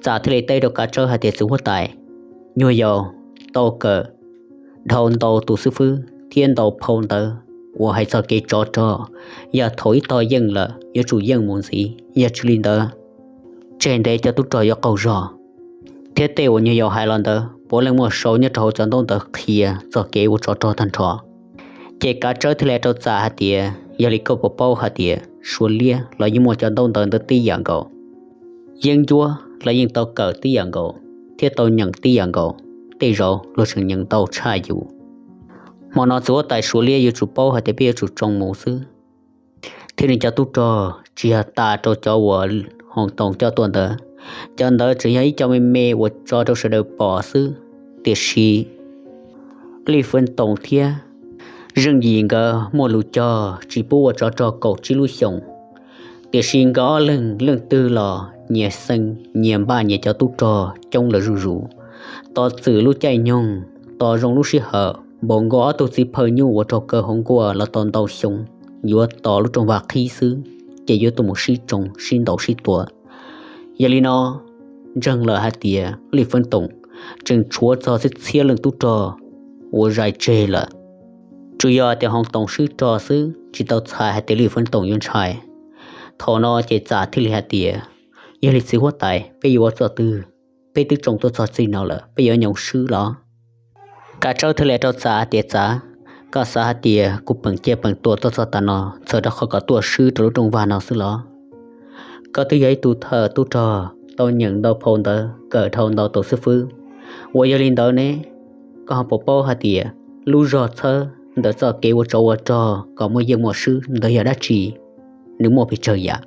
Txam thiaj li teb rau Kav Tsawb hais tias, txiv huab tais, nyuag yaus tau kawm dhau ntau tus xib fwb thiab ntau phau ntawv uas hais txog kev tsov rog, yog thaum ib tog yeej lawm yuav tsum yeej mus ntxiv, yog tsis li ntawd tseg ntev cov tub rog yuav qaug zog. Thiab tej uas nyuag yaus hais los ntawd puav leej muaj sau nyob rau hauv cov ntaub ntawv qhia txog kev ua tsov rog tag nrho. Ces Kav Tsawb thiaj li rau Txam hais tias, yog li koj puas paub hais tias Suav liab los yeej muaj cov ntaub ntawv ntawd tib yam nkaus, yeeb ncuab los yeej tau kawm tib yam nkaus thiab tau nyeem tib yam nkaus, tej zaum luag tseem nyeem ntau tshaj yus. Hmo no txiv huab tais Suav liab yuav tsum paub hais tias peb yuav tsum tsoo mus xwb. Thiab nws cov tub rog tsis yog tas rau cov uas Hoos Toos coj tuaj ntawd, cov ntawd tseem yog ib co me me uas tso rau sawv daws pom xwb. Tiam sis Lij Fwv Toom thiab Zeej Yim nkawd muaj lus cog tsis pub ua tsov rog kaum tsib lub xyoos. Tiam sis nkawd ob leeg leej twg los nyias xeeb nyias npaj nyias cov tub rog coob lawm zuj zus. Tos txwm lub caij nyoog, tos zoo lub sij hawm, npaum nkaus ob tug txiv phaw nyuj uas raug kaw hauv nkuaj los tau ntau xyoo, yuav tos lub rooj vag qhib xwb ces yuav tuaj mus sib tsoo sib ntaus sib tua. Yog li no, ntseeg lawm hais tias Lij Fwv Toom tseem tshuav txog txhiab txhiab leej tub rog uas zais tseg lawm. Tsuas yog tias Hoos Toos swb rog xwb, tsis tau txhais hais tias Lij Fwv Toom yuav ntshai. Thaum no ces Txam thiaj li hais tias, yog li txiv huab tais, peb yuav ua txoj twg? Peb twb tsoo tuaj txog txij no lawm, peb yuav nyoos swb los? Kav Tsawb thiaj li rau Txam hais tias, Txam, koj xav hais tias kuv peem ciaj peem tua tuaj txog tav no txhawm rau qhov kom tuaj swb rau lub rooj vag no xwb los? Koj twb yog ib tug thawj tub rog tau nyeem ntau phau ntawv, kawm dhau ntau tus xib fwb, uas yog li ntawd ne, koj ho puas paub hais tias lub zog txhawb ntawm txoj kev ua tsov ua rog kom muaj yeej muaj swb ntawd yog dab tsi? Nws muaj pes tsawg yam?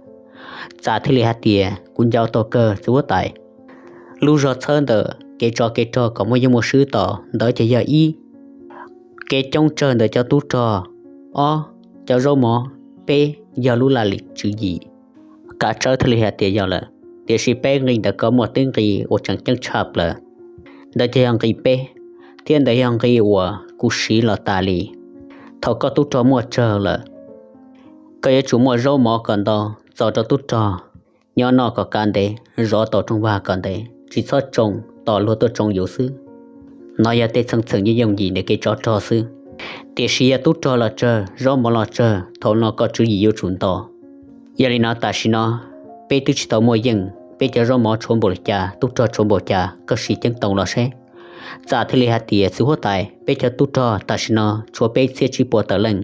Txam thiaj li hais tias, kuv nco tau kawg txiv huab tais. Lub zog txhawb ntawm kev tsov kev rog kom muaj yeej muaj swb tom ntawd ces yog ib, kev coob tsawg ntawm cov tub rog, ob, cov zaub mov, peb, yog lub laj lim tswv yim. Kav Tsawb thiaj li hais tias, yog lawm, tiam sis peb nqi ntawm ko muaj tib nqi uas tseem ceeb tshaj plaws. Ntawd ces yog nqi peb, thiab ntawd yog nqi uas kuv siv los tas li. Thaum koj tub rog muaj tsawg lawm, koj yuav tsum muaj zaub mov kom ntau txaus rau tub rog nyob noj kom kav ntev, zov tau rooj vag kom ntev, tsis txhob tsoo tos luag tuaj tsoo yus xwb. No yog tej txheej txheem yooj yooj yim ntawm kev tsov rog xwb. Tiam sis yog tub rog los tsawg, zaub mov los tsawg, thaum no koj tswv yim yuav tsum ntau. Yog li no tam sim no peb twb tsis tau muaj yeej, peb cov zaub mov tshuav npaum li cas, tub rog tshuav npaum cas, koj sim ceeb toom los seb. Txam thiaj li hais tias, txiv huab tais, peb cov tub rog tam sim no tshuav peb txhiab tsib puas tawm leej,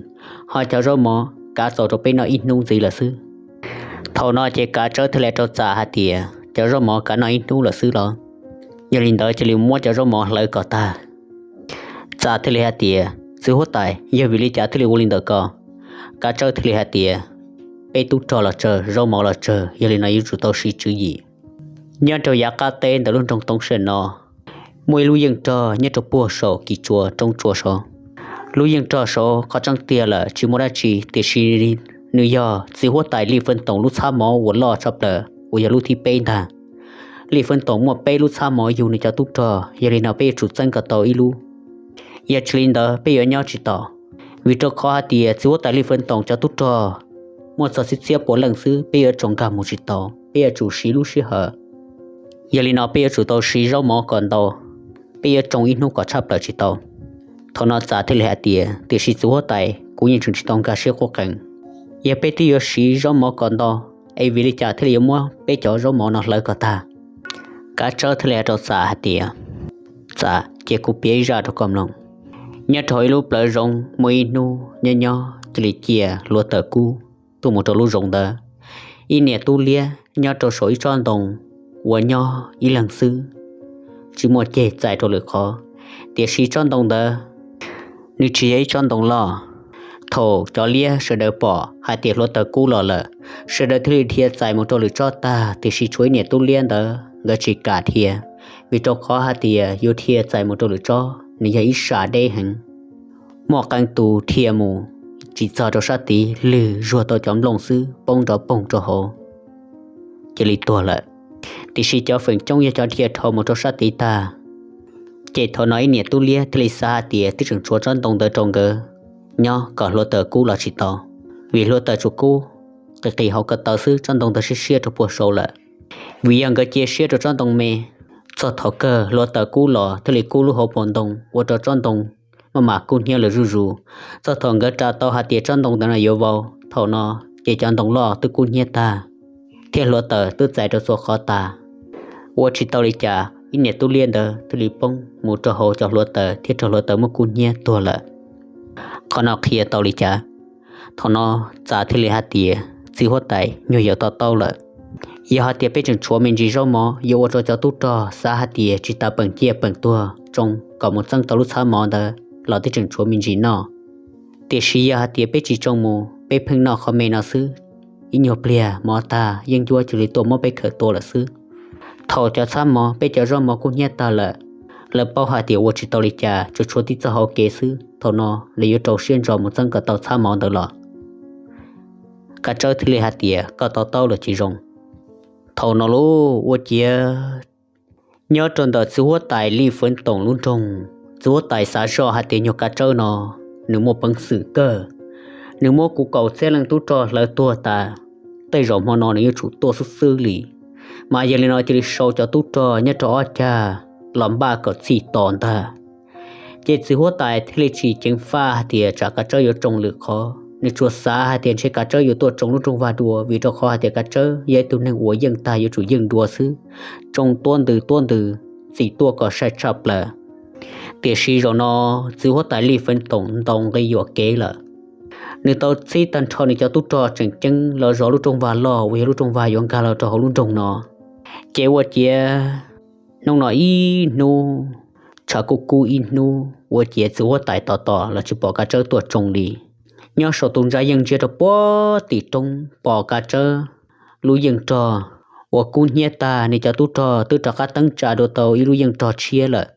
ho cov zaub mov kav txaus rau peb noj ib hnub ntxiv lawm xwb. Thaum no ces Kav Tsawb thiaj li rau Txam hais tias, cov zaub mov kav noj ib hnub lawm xwb los? Yog li ntawd cia li muab cov zaub mov hlawv kom tag. Txam thiaj li hais tias, txiv huab tais, yog vim li cas thiaj li ua li ntawm ko? Kav Tsawb thiaj li hais tias, peb tub rog los tsawg, zaub mov los tsawg, yog li no yuav tsum tau siv tswv yim. Nyob rau yav qab teb ntawm lub nroog Toob Sam no, muaj ib lub yeej rog nyob rau puag saum kis tsua roob tsua saud. Lub yeej rog saud qhov tseeb tiag lawm tsis muaj dab tsi, tiam sis nws yog txiv huab tais Lij Feeb Toom lub txhab mov uas loj tshaj plaws uas yog lub thib peb ntag. Lij Feeb Toom muaj peb lub txhab mov yug nws cov tub rog, yog li no peb yuav tsum txeeb kom tau ib lub. Yog tsis li ntawd peb yuav nyob tsis tau, vim rau qhov hais tias txiv huab tais Lij Feeb Toom cov tub rog muaj txog txhiab txhiab pua leej xwb, peb yuav tsaus nkag mus tsis tau, peb yuav tsum siv lub sij hawm. Yog li no peb yuav tsum tau siv zaub mov kom ntau, peb yuav tsoo ib hnub kom tshaj plaws tsis tau. Thaum no Txas thiaj li hais tias, tiam sis txiv huab tais, kuv yeej tseem tsis tau nkag siab qub qees, yog peb twb yuav siv zaub mov kom ntau, es vim li cas thiaj li yuav muab peb cov zaub mov no hlawv kom tag? Kav Tsawb thiaj li hais rau Txas hais tias, Txas, cia kuv piav ib zaj rau koj mloog. Nyob rau hauv ib lub plawv zoov muaj ib hnub nyob nyob cia li cia hluav taws kub tuaj mus rau lub zoov ntawd. Ib niam tub liab nyob rau saum ib tsob ntoo uas nyob ib leeg xwb, tsis muaj ceg txais rau lwm qhov, tiam sis tsob ntoo ntawd nws tsis yog ib tsob ntoo loj. Thaum cov liab sawv daws pom hais tias hluav taws kub los lawm, sawv daws thiaj li dhia txais mus rau lwm tsob tag, tiam sis tshuav ib niam tub liab ntawd nkawd tsis kam dhia, vim rau qhov hais tias yuav dhia txais mus rau lwm tsob nws yog ib sab deb heev. Muaj qee tus dhia mus tsis txog rau sab tid, lwg zuag tau cov nplooj xwb poob nrov poog rau hauv, cia li tuag lawm. Tiam sis cov feem coob yog cov dhia dhau mus rau sab tid tag. Ces thaum no ib niam tub liab thiaj li xav hais tias twb tseem tshuav tsob ntoo ntawd rau nkawd nyob kom hluav taws kub los tsis tau, vim hluav taws tsuas kub qis qis hauv ko taw xwb, tsob ntoo ntawd siab siab rau puag saud lawm. Vim yog nkawd cia siab rau tsob ntoo me, txog thaum kawg hluav taws kub los thiaj li kub lub hauv paus ntoo ua rau tsob ntoo maj mam kub hnyiab lawm zuj zus. Txog thaum nkawd ras tau hais tias tsob ntoo ntawd no yuav vau, thaum no ces cov ntoo loj twb kub hnyiab tag, thiab hluav taws twb txais rau txhua qhov tas. Ua tsis tau li cas, ib niam tub liab ntawd thiaj li poob mus rau hauv cov hluav taws thiab raug hluav taws muab kub hnyiab tuag lawm. Qhov no qhia tau li cas? Thaum no Txas thiaj li hais tias, txiv huab tais, nyuag yaus to taub lawm. Yog hais tias peb tseem tshuav me ntsis zaub mov yuav ua rau cov tub rog xav hais tias tsis tas peem ciaj peem tuag tsoo kom mus txeeb tau lub txhab mov ntawd los twb tseem tshuav me ntsis noj. Tiam sis yog hais tias peb tsis tsoo mus, peb pheej noj qhov me no xwb, ib nyuag pliag mov tag yeeb ncuab cia li tuaj muab peb khaws tua lawm xwb. Thaum cov txhab mov, peb cov zaub mov kub hnyiab tag lawm, lawv paub hais tias ua tsis tau li cas, tsuas tshuav tib txoj hau kev xwb. Thaum no lawv yuav rau siab ntso mus txeeb kom tau txhab mov ntawd los. Kav Tsawb thiaj li hais tias, koj to taub lawm ces zoo. Thaum no lauj, ua ciav nyob rau ntawm txiv huab tais Lij Feeb Toom lub nroog, txiv huab tais xav zoj hais tias nyuag Kav Tsawb no nws muaj peev xwm kawg, nws muab kuv kaum txhiab leej tub rog hlawv tuag tas, tej zaum hmo no nws yuav tsum tuaj xwb xwb li. Mas yog li no cia li sau cov tub rog nyob rau ob cag los npaj kom txhij tos ntag. Ces txiv huab tais thiaj li tsis ceev faj hais tias tsam Kav Tsawb yuav tsoo lwm qhov, nws tsuas xav hais tias ntshe Kav Tsawb yuav tuaj tsoo lub rooj vag dua, vim rau qhov hais tias Kav Tsawb yog ib tug neeg uas yeej tag yuav tsum yeej dua xwb, tsoo tuab ntws tuab ntws, txim tuaj kom sai tshaj plaws. Tiam sis zaum no txiv huab tais Lij Feeb Toom ntaus nqi yuam kev lawm. Nws tau txhib tag nrho nws cov tub rog tseem ceeb los zov lub rooj vag loj uas yog lub rooj vag yuav nkag los rau hauv lub nroog no. Ces ua ciav hnub no ib hnub, tshav kuj kub ib hnub, ua ciav txiv huab tais tos tos los tsis pom Kav Tsawb tuaj tsoo li. Nyob saum tus ntsa yeej ntsia rau puag tim roob pom Kav Tsawb lub yeej rog uas kub hnyiab tag, nws cov tub rog twb rov qab teeb tsa dua tau ib lub yeej rog tshiab lawm,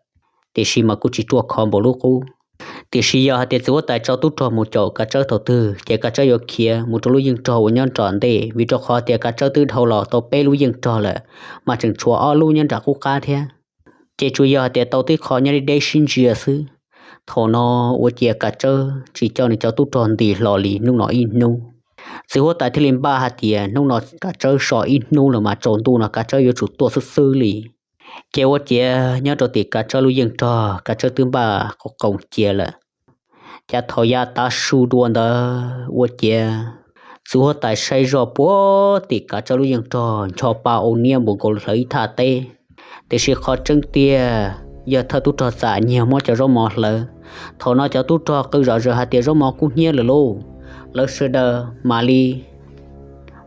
tiam sis mas kuj tsis ruaj khov npaum lub qub. Tiam sis yog hais tias txiv huab tais tso tub rog mus caum Kav Tsawb thaum twg ces Kav Tsawb yuav khiav mus rau lub yeej rog uas nyob nrom ntej, vim rau qhov tias Kav Tsawb twb dhau los tau peb lub yeej rog lawm, mas tseem tshuav ob lub nyob nram qub qab thiab. Ces tsuas yog hais tias tau tib qho nyob deb deb sib ntsia xwb. Thaum no ua ciav Kav Tsawb tsis coj nws cov tub rog nti hlo li hnub no ib hnub. Txiv huab tais thiaj li npaj hais tias hnub no Kav Tsawb so ib hnub los mas tsaus ntuj no Kav Tsawb yuav tsum tuaj xwb xwb li. Ces ua ciav nyob rau tim Kav Tsawb lub yeej rog, Kav Tsawb twb npaj qos qoos cia lawm. Cas thaum yav tav su dua ntawd ua ciav txiv huab tais saib zoj puag tim Kav Tsawb lub yeej rog ncho pa ua niab npaum nkaus hlawv ib thaj teb. Tiam sis qhov tseeb tiag yog thawj tub rog Txam nyiag muab cov zaub mov hlawv. Thaum no cov tub rog qw zom zaws hais tias zaub mov kub hnyiab lawm lauj, lawv sawv daws mam li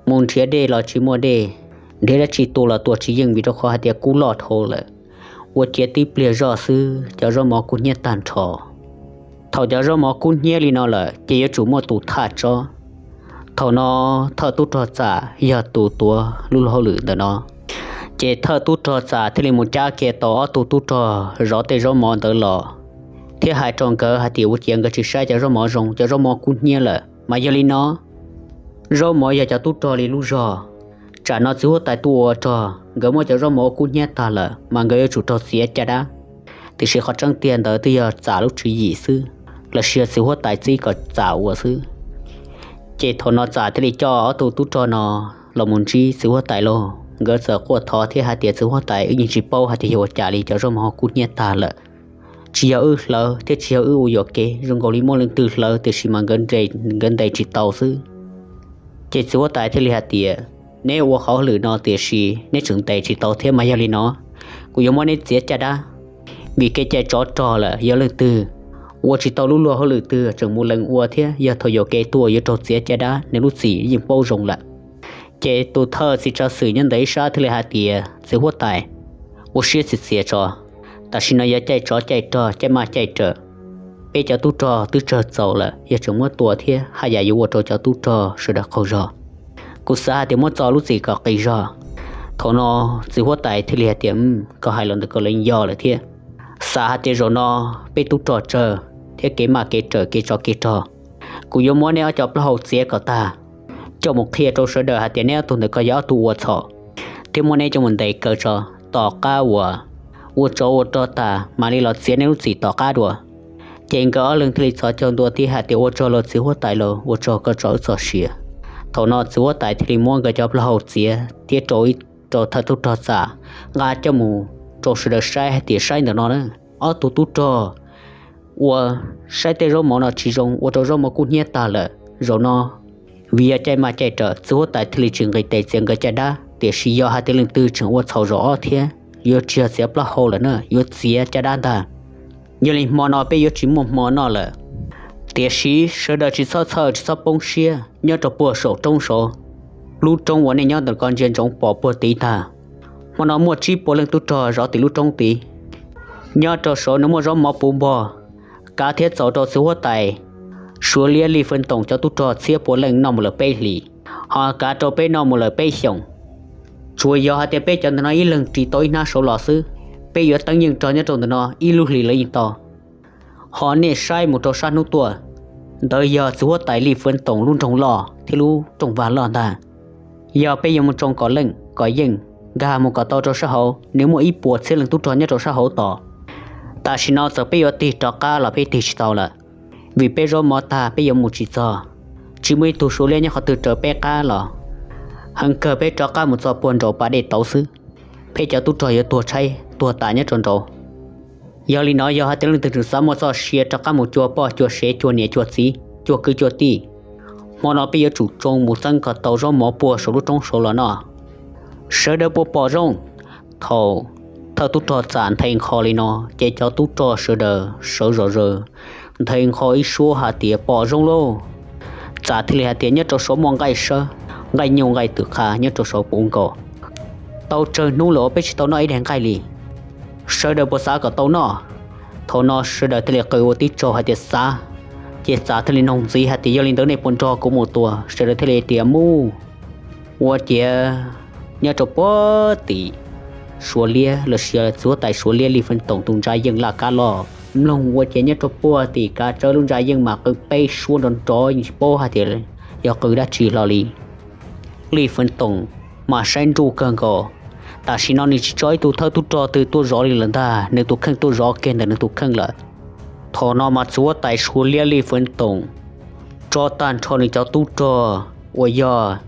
mus nrhiav dej los tsis muaj dej, nrhiav dab tsi tua los tua tsis yeej vim rau qhov hais tias kub loj dhau lawm. Ua ciav tib pliag zoj xwb cov zaub mov kub hnyiab tag nrho. Thaum cov zaub mov kub hnyiab li no lawm ces yuav tsum muaj tus thaj tsob. Thaum no thawj tub rog Txam yog tus tuav lub hauj lwm ntawm no. Ces thawj tub rog Txas thiaj li mus cab kiag tau ob tug tub rog zov tej zaub mov ntawd los, thiab hais rau nkawd hais tias ua ciav nkawd tsis saib cov zaub mov zoo, cov zaub mov kub hnyiab lawm. Mas yog li no, zaub mov yog cov tub rog li lub zog. Tsam no txiv huab tais tuaj ua rog, nkawd muab cov zaub mov ua kub hnyiab tag lawm mas nkawd yuav tsum raug txiav caj dab. Tiam sis qhov tseeb tiag ntawd twb yog Txas lub tswv yim xwb, los sis yog txiv huab tais txib kom Txas ua xwb. Ces thaum no Txas thiaj li coj ob tug tub rog no los mus ntsib txiv huab tais lauj. Nkawd txawm quaj thov thiab hais tias txiv huab tais, wb yeej tsis paub hais tias yog ua cas li cov zaub mov kub hnyiab tag lawm. Tsis yog wb hlawv thiab tsis yog wb ua yuam kev, zoo nkaus li muaj leej twg hlawv tiam sis mas nkawd ntes tsis tau xwb. Ces txiv huab tais thiaj li hais tias, neb ua qhov hauj lwm no tiam sis neb tseem ntes tsis tau thiab, mas yog li no kuv yuav muab neb txiav caj dab. Vim kev cai tsov rog lawm, yog leej twg ua tsis tau lub luag hauj lwm twg tseem mus lees ua thiab yog thaum yuam kev tuaj yuav raug txiav caj dab, nws lub txim yeej paub zoo lawm. Ces tus thawj txiv tsav xwm nyob ntawm ib sab thiaj li hais tias, txiv huab tais, ua siab txias txias tso, tam sim no yog caij tsov caij rog, caij maj caij rawm. Peb cov tub rog twb tsawg txaus lawm, yog tseem muab tua thiab haj yam yuav ua rau cov tub rog sawv daws qaug zog. Kuv xav hais tias muab txo lub txim kom qis zog. Thaum no txiv huab tais thiaj li hais tias, koj hais los ntawm koj los yog lawm thiab. Xav hais tias zaum no peb tub rog tsawg thiab kev maj kev rawm kev tsov kev rog, kuv yuav muab neb ob cov plaub hau txiav kom tag, coj mus qhia rau sawv daws hais tias neb ob tug ntawm ko yog ob tug ua txhaum, thiab muab neb coj mus ntes kaw tso. Tom qab uas ua tsov ua rog tas mam li los txiav neb lub txim tom qab dua. Ces nkawd ob leeg thiaj li txhos caug ntua thiab hais tias, ua tsaug los txiv huab tais los, ua tsaug koj tso wb txoj sia. Thaum no txiv huab tais thiaj li muab nkawd cov plaub hau txiav thiab rau ib, rau thawj tub rog Txas nqa coj mus rau sawv daws saib hais tias, saib ntawm no na, ob tug tub rog ua, saib tej zaub mov no tsis zoo, ua rau zaub mov kub hnyiab tag lawm. Zaum no vim yog caij maj caij rawm, txiv huab tais thiaj li tsis nqis tes txiav nkawd caj dab, tiam sis yog hais tias leej twg tseem ua txhaum zaum ob thiab, yuav tsis yog txiav plaub hau lawm na, yuav txiav caj dab ntag. Yog li hmo no peb yuav tsis muaj hmo noj lawm. Tiam sis sawv daws tsis txhob txhawj tsis txhob poob siab, nyob rau puag saum roob saud, lub roob uas nej nyob ntawm ko ntsia ntsoov pom puag tid ntag. Hmo no muaj tsib puas leej tub rog zov tim lub roob tid. Nyob rau saud nws muaj zaub mov puv npog, kav thiab txaus rau txiv huab tais Suav Liab Lij Feeb Toom cov tub rog txhiab pua leej noj mus lawm peb hlis, ho kav rau peb noj mus lawm peb xyoos. Tsuas yog hais tias peb cov ntawm no ib leeg ris tau ib hnab saud los xwb, peb yuav teeb yeej rog nyob rau ntawm no ib lub hlis los yeej tau. Ho nej saib mus rau sab hnub tuaj, ntawd yog txiv huab tais Lij Feeb Toom lub nroog loj thiab lub rooj vag loj ntag. Yog peb yuav mus tsoo kom leej kom yeej, nkag mus kom tau rau sab hauv, nws muaj ib puas txhiab leej tub rog nyob rau sab hauv tos. Tam sim no txawm peb yuav tig rov qab los peb tig tsis tau lawm, vim peb zaub mov tag peb yuav mus tsis txog. Tsis muaj ib tug Suav Liab nyob qhov twg raws peb qab los, heev kawg peb rov qab mus txog puag nraum pas dej tauv xwb, peb cov tub rog yuav tuag tshaib tuag tas nyob rau nraud. Yog li no yog hais tias leej twg tseem xav muaj txoj sia rov qab mus cuag poj cuag sev cuag niam cuag txiv cuag kwv cuag tij, hmo no peb yuav tsum tsoo mus txeeb kom tau zaub mov puag saum lub roob saud los noj. Sawv daws puas pom zoo? Thaum thawj tub rog Txas nthe nqho li no, ces cov tub rog sawv daws sawv zom zaws nthe nqho ib suab hais tias, pom zoo lauj. Txas thiaj li hais tias, nyob rau saud muaj nqaij sawb, nqaij nyuj nqaij twm qha nyob rau saud puv nkaus. Tau tsawg hnub lawm uas peb tsis tau noj ib daig nqaij li. Sawv daws puas xav kom tau noj? Thaum no sawv daws thiaj li qw ua tib tsaug hais tias, xav. Ces Txas thiaj li nug ntxiv hais tias, yog li ntawd nej puas nrog kuv mus tua? Sawv daws thiaj li tias, mus. Ua ciav nyob rau puag tim Suav Liab los sis txiv huab tais Suav Liab Lij Feeb Toom tus ntsa yeej laj kab loj, mloog ua ciav nyob rau puag tim kav tsawb lub ntsa yeej mas qw peb suab nrov nrov, yeej tsis paub hais tias yog qw dab tsi hlo li. Lij Feeb Toom mas saib nruj kawg nkaus. Tam sim no nws tsis tso ib tug thawj tub rog twg tuaj zov li lawm ntag, nws tus kheej tuaj zov kiag ntawm nws tus kheej lawm. Thaum no mas txiv huab tais Suav Liab Lij Feeb Toom tso tag nrho nws cov tub rog uas yog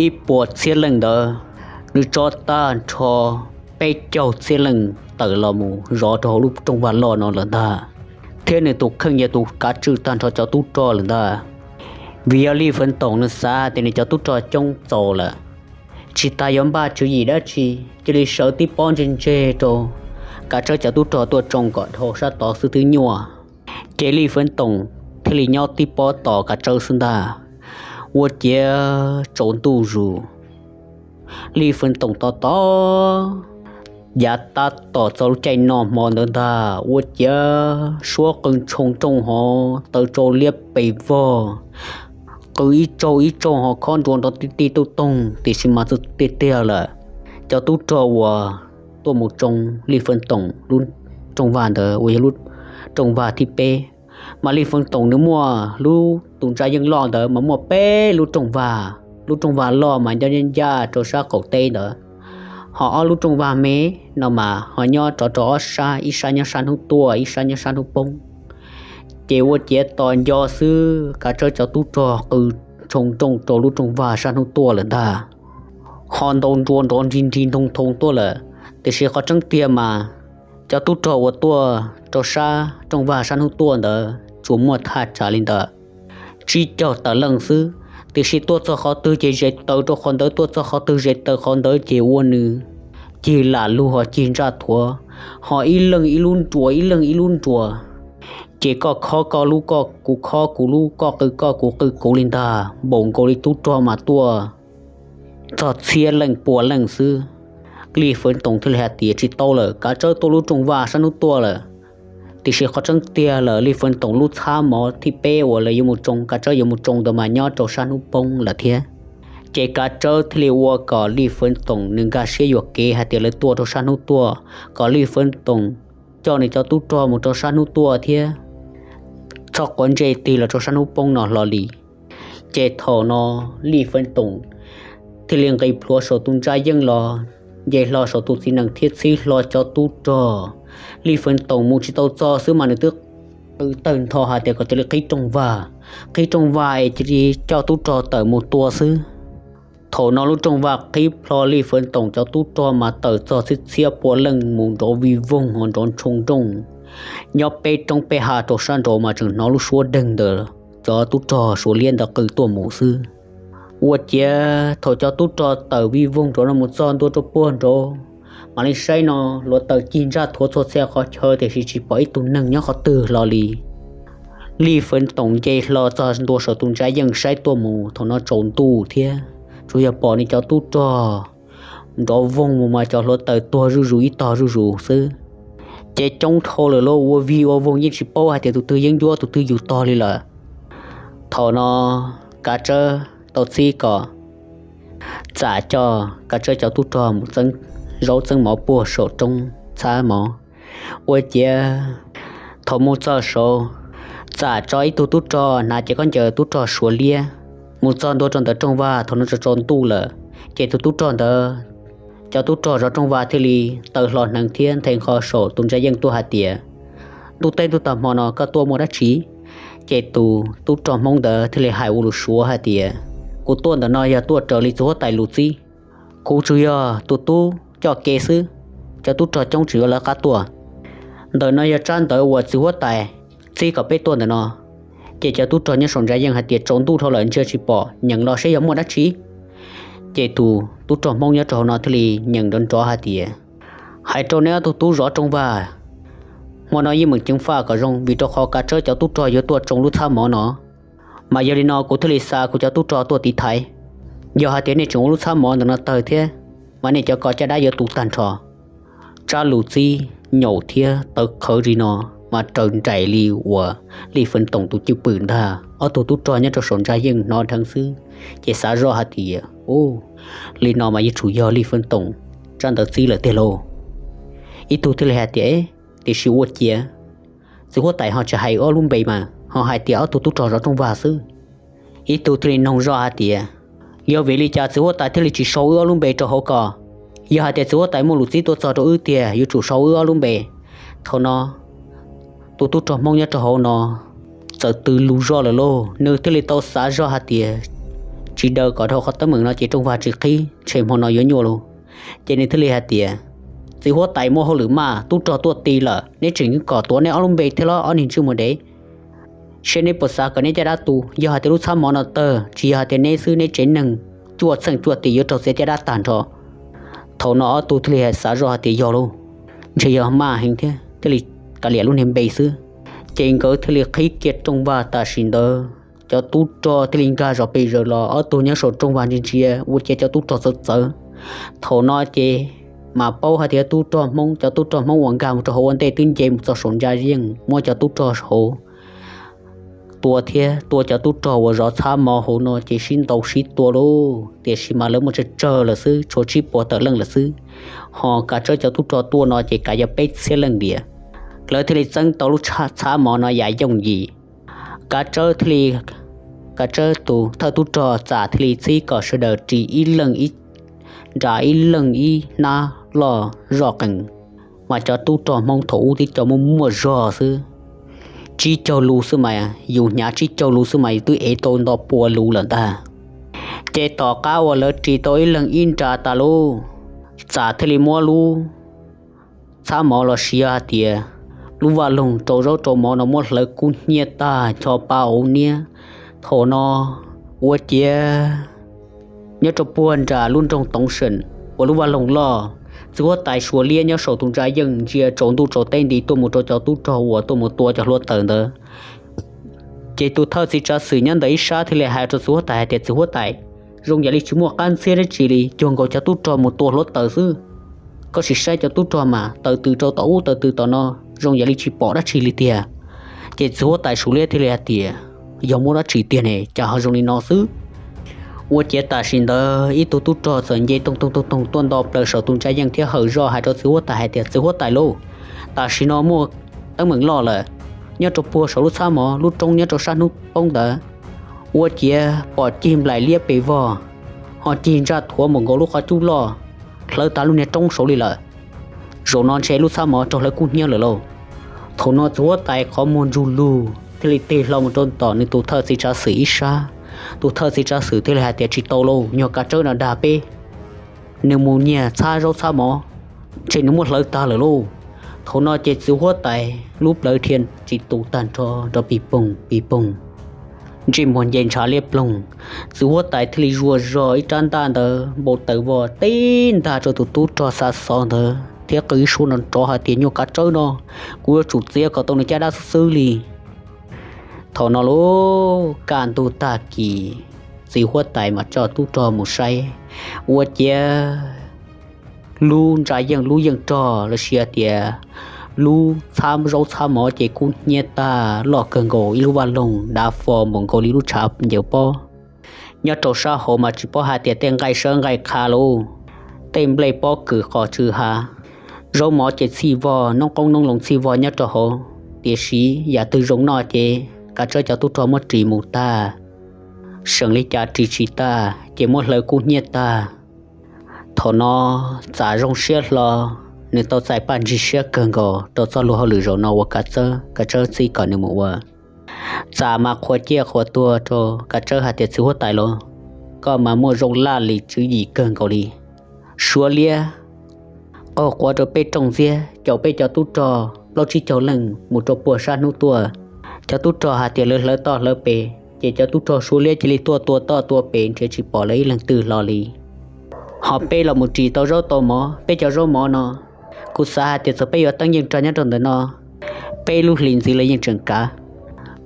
ib puas txhiab leej ntawd, nws tso tag nrho peb caug txhiab leej tawm los mus zov rau hauv lub rooj vag loj no lawm ntag, thiab nws tus kheej yog tus kav tswj tag nrho cov tub rog lawm ntag. Vim yog Lij Feeb Toom nws xav tias nws cov tub rog coob txaus lawm, tsis tas yuav npaj tswv yim dab tsi, cia li sawv tib pob ntseg ntseg rau kav tsawb cov tub rog tuaj tsoo kom dhau sab tod xwb twb nyuaj. Ces Lij Feeb Toom thiaj li nyob tib pob tos kav tsawb xwb ntag, ua ciav tsaus ntuj zus. Lij Feeb Toom tos tos, yav tab tom txog lub caij noj hmo ntawd ntag, ua ciav suab qw ntshoo nrooj hov taw tsau liab pes vog, qw ib tsaug ib tsaug hov khob nruas nrov tij tij tuj toog, tiam sis mas txog tiag tiag lawm. cov tub rog uas tuaj mus tsoo Lij Feev Toom lub rooj vag ntawd uas yog lub rooj vag thib peb. Mas Lij Feev Toom nws muaj lub tus ntsa yeej loj ntawd mas muaj peb lub rooj vag. Lub rooj vag loj mas nyob ncaj ncaj rau sab qaum teb ntawd, ho ob lub rooj vag me no mas ho nyob rov rau ob sab, ib sab nyob sab hnub tuaj, ib sab nyob sab hnub poob. Ces ua ciav tos nco xwb, Kav Tsawb cov tub rog qw tshoo nrooj rau lub rooj vag sab hnub tuaj lawm ntag. Ho ntaus nruas nrov nrig nrig ntoo thoo tuaj lawm, tiam sis qhov tseeb tiag mas cov tub rog uas tuaj rau sab rooj vag sab hnub tuaj ntawd tsuas muaj thaj tsam li ntawd tsib caug tawm leej xwb, tiam sis tuaj txog qhov twg ces zes taws rau qhov ntawd, tuaj txog qhov twg zes taws qhov ntawd, ces ua nws cig lam lug ho cig ntsaj thuav, ho ib leeg ib lub nruas, ib leeg ib lub nruas. Ces koj khob koj lub, koj, kuv khob kuv lub, koj qw koj, kuv qw kuv li ntag, npaum nkaus li tub rog mas tuaj txog txhiab leej pua leej xwb. Lij Feev Toom thiaj li hais tias, Tsis tau lawm, Kav Tsawb tuaj lub rooj vag sab hnub tuaj lawm. Tiam sis qhov tseeb tiag lawm, Lij Feev Toom lub txhab mov thib peb uas lawv yuav mus tsoo, Kav Tsawb yuav mus tsoo ntawd mas nyob rau sab hnub poob lawm thiab. Ces Kav Tsawb thiaj li ua kom Lij Feev Toom nws nkag siab yuam kev hais tias lawv tuaj rau sab hnub tuaj, kom Lij Feev Toom coj nws cov tub rog mus rau sab hnub tuaj thiab txhob quav ntsej tig los rau sab hnub poob no hlo li. Ces thaum no Lij Feev Toom thiaj li nqis plhuav saum tus ntsa yeej los, nce hlo saum tus txiv nees thiab txhib hlo cov tub rog. Lij Feev Toom mus tsis tau txog xwb mas nws twb qw tawg ntho hais tias kom cia li qhib rooj vag, qhib rooj vag es cia li coj tub rog tawm mus tua xwb. Thaum no lub rooj vag qhib plho, Lij Feev Toom cov tub rog mas tawm txog txhiab txhiab pua leej mus nrov vij voog ho nrov ntshoo nrooj, nyob peb roob peb hav rau sab nraud mas tseem hnov lub suab deg ntawm cov tub rog Suav liab ntawd qw tuaj mus xwb. Ua ciav thaum cov tub rog tawm vij voog nrov no mus txog ntua rau puag nraud, mam li saib no hluav taws cig ntsaj thuav txhua txhia qhov chaw tiam sis tsis pom ib tug neeg nyob qhov twg hlo li. Lij Feev Toom nce hlo txog ntua saum tus ntsa yeej saib tuaj mus, thaum no tsaus ntuj thiab, tsuas yog pom nws cov tub rog nrov voog mus mas cov hluav taws tuag zuj zus ib tog zuj zus xwb. Ces coob dhau lawm lauj, ua vig ua voog yeej tsis paub hais tias tus twg yeeb ncuab tus twg yug tog li lawm. Thaum no Kav Tsawb tau txib kom Txam coj Kav Tsawb cov tub rog mus txeeb zaub txeeb mov puag saum roob txhab mov. Ua ciav thaum mus txog saud, Txam tso ib tug tub rog hnav cev khaub ncaws tub rog Suav liab mus txog ntua rau ntawm rooj vag, thaum no tsaus ntuj lawm. Ces tus tub rog ntawd, cov tub rog zov rooj vag thiaj li taw hlo hneev thiab nthe nqho saum tus ntsa yeej tuaj hais tias, Ntuj teb ntuj tag hmo no koj tuaj muaj dab tsi? Ces tus tub rog Hmoob ntawd thiaj li hais ua lus Suav hais tias, Kuv tuaj ntawm no yog tuaj raws li txiv huab tais lus txib. Kuv tsuas yog tus tub coj kev xwb, cov tub rog coob tseem yuav lawv qab tuaj. Ntawm no yog tsab ntawv uas txiv huab tais txib kom peb tuaj ntawm no. Ces cov tub rog nyob saum ntsa yeej hais tias, Tsaus ntuj dhau lawm ntsia tsis pom, nyeem los seb yog muaj dab tsi. Ces tus tub rog Hmoob nyob rau hauv no thiaj li nyeem nrov nrov hais tias, Hais rau neb ob tug tub zov rooj vag, hmo no yeej meem ceev faj kom zoo, vim rau qhov Kav Tsawb cov tub rog yuav tuaj tsoo lub txhab mov no. Mas yog li no kuv thiaj li xa kuv cov tub rog tuaj tiv thaiv. Yog hais tias nej tseem ua lub txhab mov ntawm no tawg thiab, mas nej cov ko caj dab yuav tu tag nrho. Tsab lus txib nyaum thiab tawv qhawv li no mas raws nraim li uas Lij Feev Toom tus cwj pwm ntag. Ob tug tub rog nyob rau saum ntsa yeej hnov dheev xwb, ces xav zoj hais tias, Ub, li no mas yuav tsum yog Lij Feev Toom tsab ntawv txib lawm tiag lauj. Ib tug thiaj li hais tias, Tiam sis ua ciav txiv huab tais ho tsis hais wb ob lub npe mas ho hais tias ob tug tub rog zov rooj vag xwb. Ib tug thiaj li noog zoj hais tias, Yog vim li cas txiv huab tais thiaj li tsis sau wb ob lub npe rau hauv ko? Yog hais tias txiv huab tais muaj lus txib tuaj txog rau wb tiag yuav tsum sau wb ob lub npe. Thaum no tus tub rog Hmoob nyob rau hauv no txawm tws lus zoj lawm lauj, nws thiaj li tau xav zoj hais tias, Tsis daws kom dhau qhov teeb meem no ces rooj vag tsis qhib, ntshe hmo no yuav nyuaj lauj. Ces nws thiaj li hais tias, Txiv huab tais muaj hauj lwm maj, tub rog tuaj ti lawm, neb tseem kom tuav neb ob lub npe thiab los ob niag ntsej muag dev. Seb neb puas xav kom neb caj dab tu, yog hais tias lub txhab mov no tawg, tsis yog hais tias neb xwb, neb tsev neeg cuaj txheej cuaj tis yuav raug txiav caj dab tag nrho. Thaum no ob tug thiaj li hais xav zoj hais tias yog lauj, ntshe yog maj heev thiab thiaj li kav liam lub niag npe xwb. Ces nkawd thiaj li qhib kiag rooj vag tam sim ntawd, cov tub rog thiaj li nkag zos pes zaws los, ob tug nyob saum rooj vag ntsia ntsia ua ciav cov tub rog txawv txawv. Thaum no ces mas paub hais tias tub rog Hmoob, cov tub rog Hmoob uas nkag mus rau hauv ua ntej twb nce mus txog saum ntsa yeej, muab cov tub rog hauv tua thiab tua cov tub rog uas zov txhab mov hauv no ces sib ntaus sib tua lauj, tiam sis mas lawv muaj tsawg tsawg lawm xwb, tshuav tsib puas tawm leej lawm xwb. Ho Kav Tsawb cov tub rog tuaj no ces kav yog peb txhiab leej diam, lawv thiaj li txeeb tau lub txhab mov no yam yooj yim. Kav Tsawb thiaj li, Kav Tsawb tus thawj tub rog Txam thiaj li txib kom sawv daws ris ib leeg ib nra, ib leeg ib hnab loj zoj qees, mas cov tub rog Hmoob thaum ub twb cov muaj muaj zog xwb, tsib caug lus xwb mas yus hnyav tsib caug lus xwb mas yus twb ev tau nto pua lus lawm ntag. Ces tom qab uas lawv ris tau ib leeg ib nra tas lauj, Txam thiaj li muab lub txhab mov los sis yog hais tias lub vaj loog rau zaub rau mov no muab hlawv kub hnyiab tag ncho pa hauv niab. Thaum no ua ciav nyob rau puag nram lub nroog Toov Seem uas lub vaj loog loj, txiv huab tais Suav Liab nyob saum tus ntsa yeej ntsia tsaus ntuj tsaus teb nti tuaj mus rau cov tub rog uas tuaj mus tua cov hluav taws ntawd. Ces tus thawj txiv tsav xwm nyob ntawm ib sab thiaj li hais rau txiv huab tais hais tias, txiv huab tais, zoo yam li tsis muaj qab ntxhiab dab tsi li, cuag nkaus cov tub rog mus tua hluav taws xwb. Koj sim saib cov tub rog mas taws tws rau tom ub taws tws tom no, zoo yam li tsis pom dab tsi li tiag. Ces txiv huab tais Suav Liab thiaj li hais tias, yog muaj dab tsi tiag ne, cas ho zoo li no xwb. Ua ciav tam sim ntawd ib tug tub rog txawm nce toog toog toog toog tuaj nto plaws saum tus ntsa yeej thiab hawm zoj hais rau txiv huab tais hais tias, txiv huab tais lauj, tam sim no muaj teeb meem loj lawm. Nyob rau puag saum lub txhab mov lub roob nyob rau sab hnub poob ntawd, ua ciav pom cig nplaim liab pes vog, ho cig ntsaj thuav mus nkaus lub qhov cub loj, hlawv tag lub niag roob saud li lawm. Zaum no ntshe lub txhab mov raug hlawv kub hnyiab lawm lauj. Thaum no txiv huab tais qhov muag ntsug lug thiaj li tig hlo mus rau tom nws tus thawj txiv tsav xwm ib sab. Tus thawj txiv tsav xwm thiaj li hais tias, tsis tau lauj, nyuag Kav Tsawb no dag peb, nws mus nyiag txhab zaub txhab mov, ntshe nws muab hlawv tag lawm lauj. Thaum no ces txiv huab tais lub plawv dhia tsis tu tag nrho nrov pis poog pis poog, ntsej muag nce ntshav liab ploog. Txiv huab tais thiaj li zuaj zog ib rab ntaj ntawd npau taws vog tib ntag rau tus tub rog xa xov ntawd thiab qw ib suab nrov nrov hais tias, nyuag Kav Tsawb no, kuv yuav tsum txiav kom tau nws caj dab xwb xwb li. Thaum no lauj, kaj ntug tag kis, txiv huab tais mas coj tub rog mus saib, ua ciav lub ntsa yeej lub yeej rog los sis hais tias lub txhab zaub txhab mov ces kub hnyiab tag loj kawg nkaus ib lub vaj loog dav fo npaum nkaus li lub tshav ncaws pob. Nyob rau sab hauv mas tsis paub hais tias tej nqaij sawb nqaij qha lauj, tej nplej pob kws qos tsw hav, zaub mov ces txhij vog, noob qoob noob loo txhij vog nyob rau hauv. Tiam sis yam twg zoo noj ces Kav Tsawb cov tub rog muab ris mus tag, seem li cas ris tsis tag ces muab hlawv kub hnyiab tag. Thaum no Txam zoo siab hlo, nws tau txais paj ntsig siab kawg nkaus rau txoj luag hauj lwm zaum no uas Kav Tsawb, Kav Tsawb txib kom nws mus ua. Txam mas qhuas ciaj qhuas tuag rau Kav Tsawb hais tias, txiv huab tais lauj, koj mas muaj zoo laj lim tswv yim kawg nkaus li. Suav Liab qaug quav rau peb rooj ntxiab, caum peb cov tub rog plaub tsib caug leej mus rau puag sab hnub tuaj. Cov tub rog hais tias lawv hlawv toj hlawv pes, ces cov tub rog Suav Liab cia li tuaj tua toj tua pes nrhiav tsis pom lawv ib leeg twg hlo li. Ho peb los mus ris tau zaub tau mov, peb cov zaub mov no, kuv xav hais tias txawm peb yuav teeb yeej rog nyob rau ntawm no, peb lub hlis ntxiv los yeej tseem kav.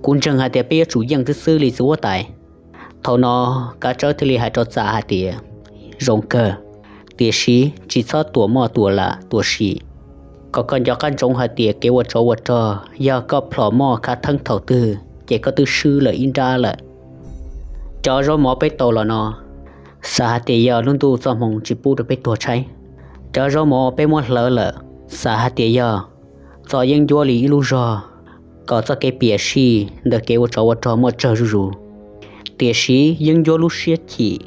Kuv ntseeg hais tias peb yuav tsum yeej xwb xwb li txiv huab tais. Thaum no Kav Tsawb thiaj li hais rau Txam hais tias, zoo kawg, tiam sis tsis txhob tuam moj tuam lam tuam sim, kom koj nco qab ntsoov hais tias kev ua tsov ua rog yog koj plhom moj khav theeb thaum twg ces koj twb swb lawm ib nrab lawm. Cov zaub mov peb tau los no, xav hais tias yog lub ntuj txoj hmoo tsis pub rau peb tuag tshaib. Cov zaub mov peb muab hlawv lawm, xav hais tias yog txo yeeb ncuab li ib lub zog, kom txoj kev piam sij ntawm kev ua tsov ua rog muaj tsawg zuj zus. Tiam sis yeeb ncuab lub siab chim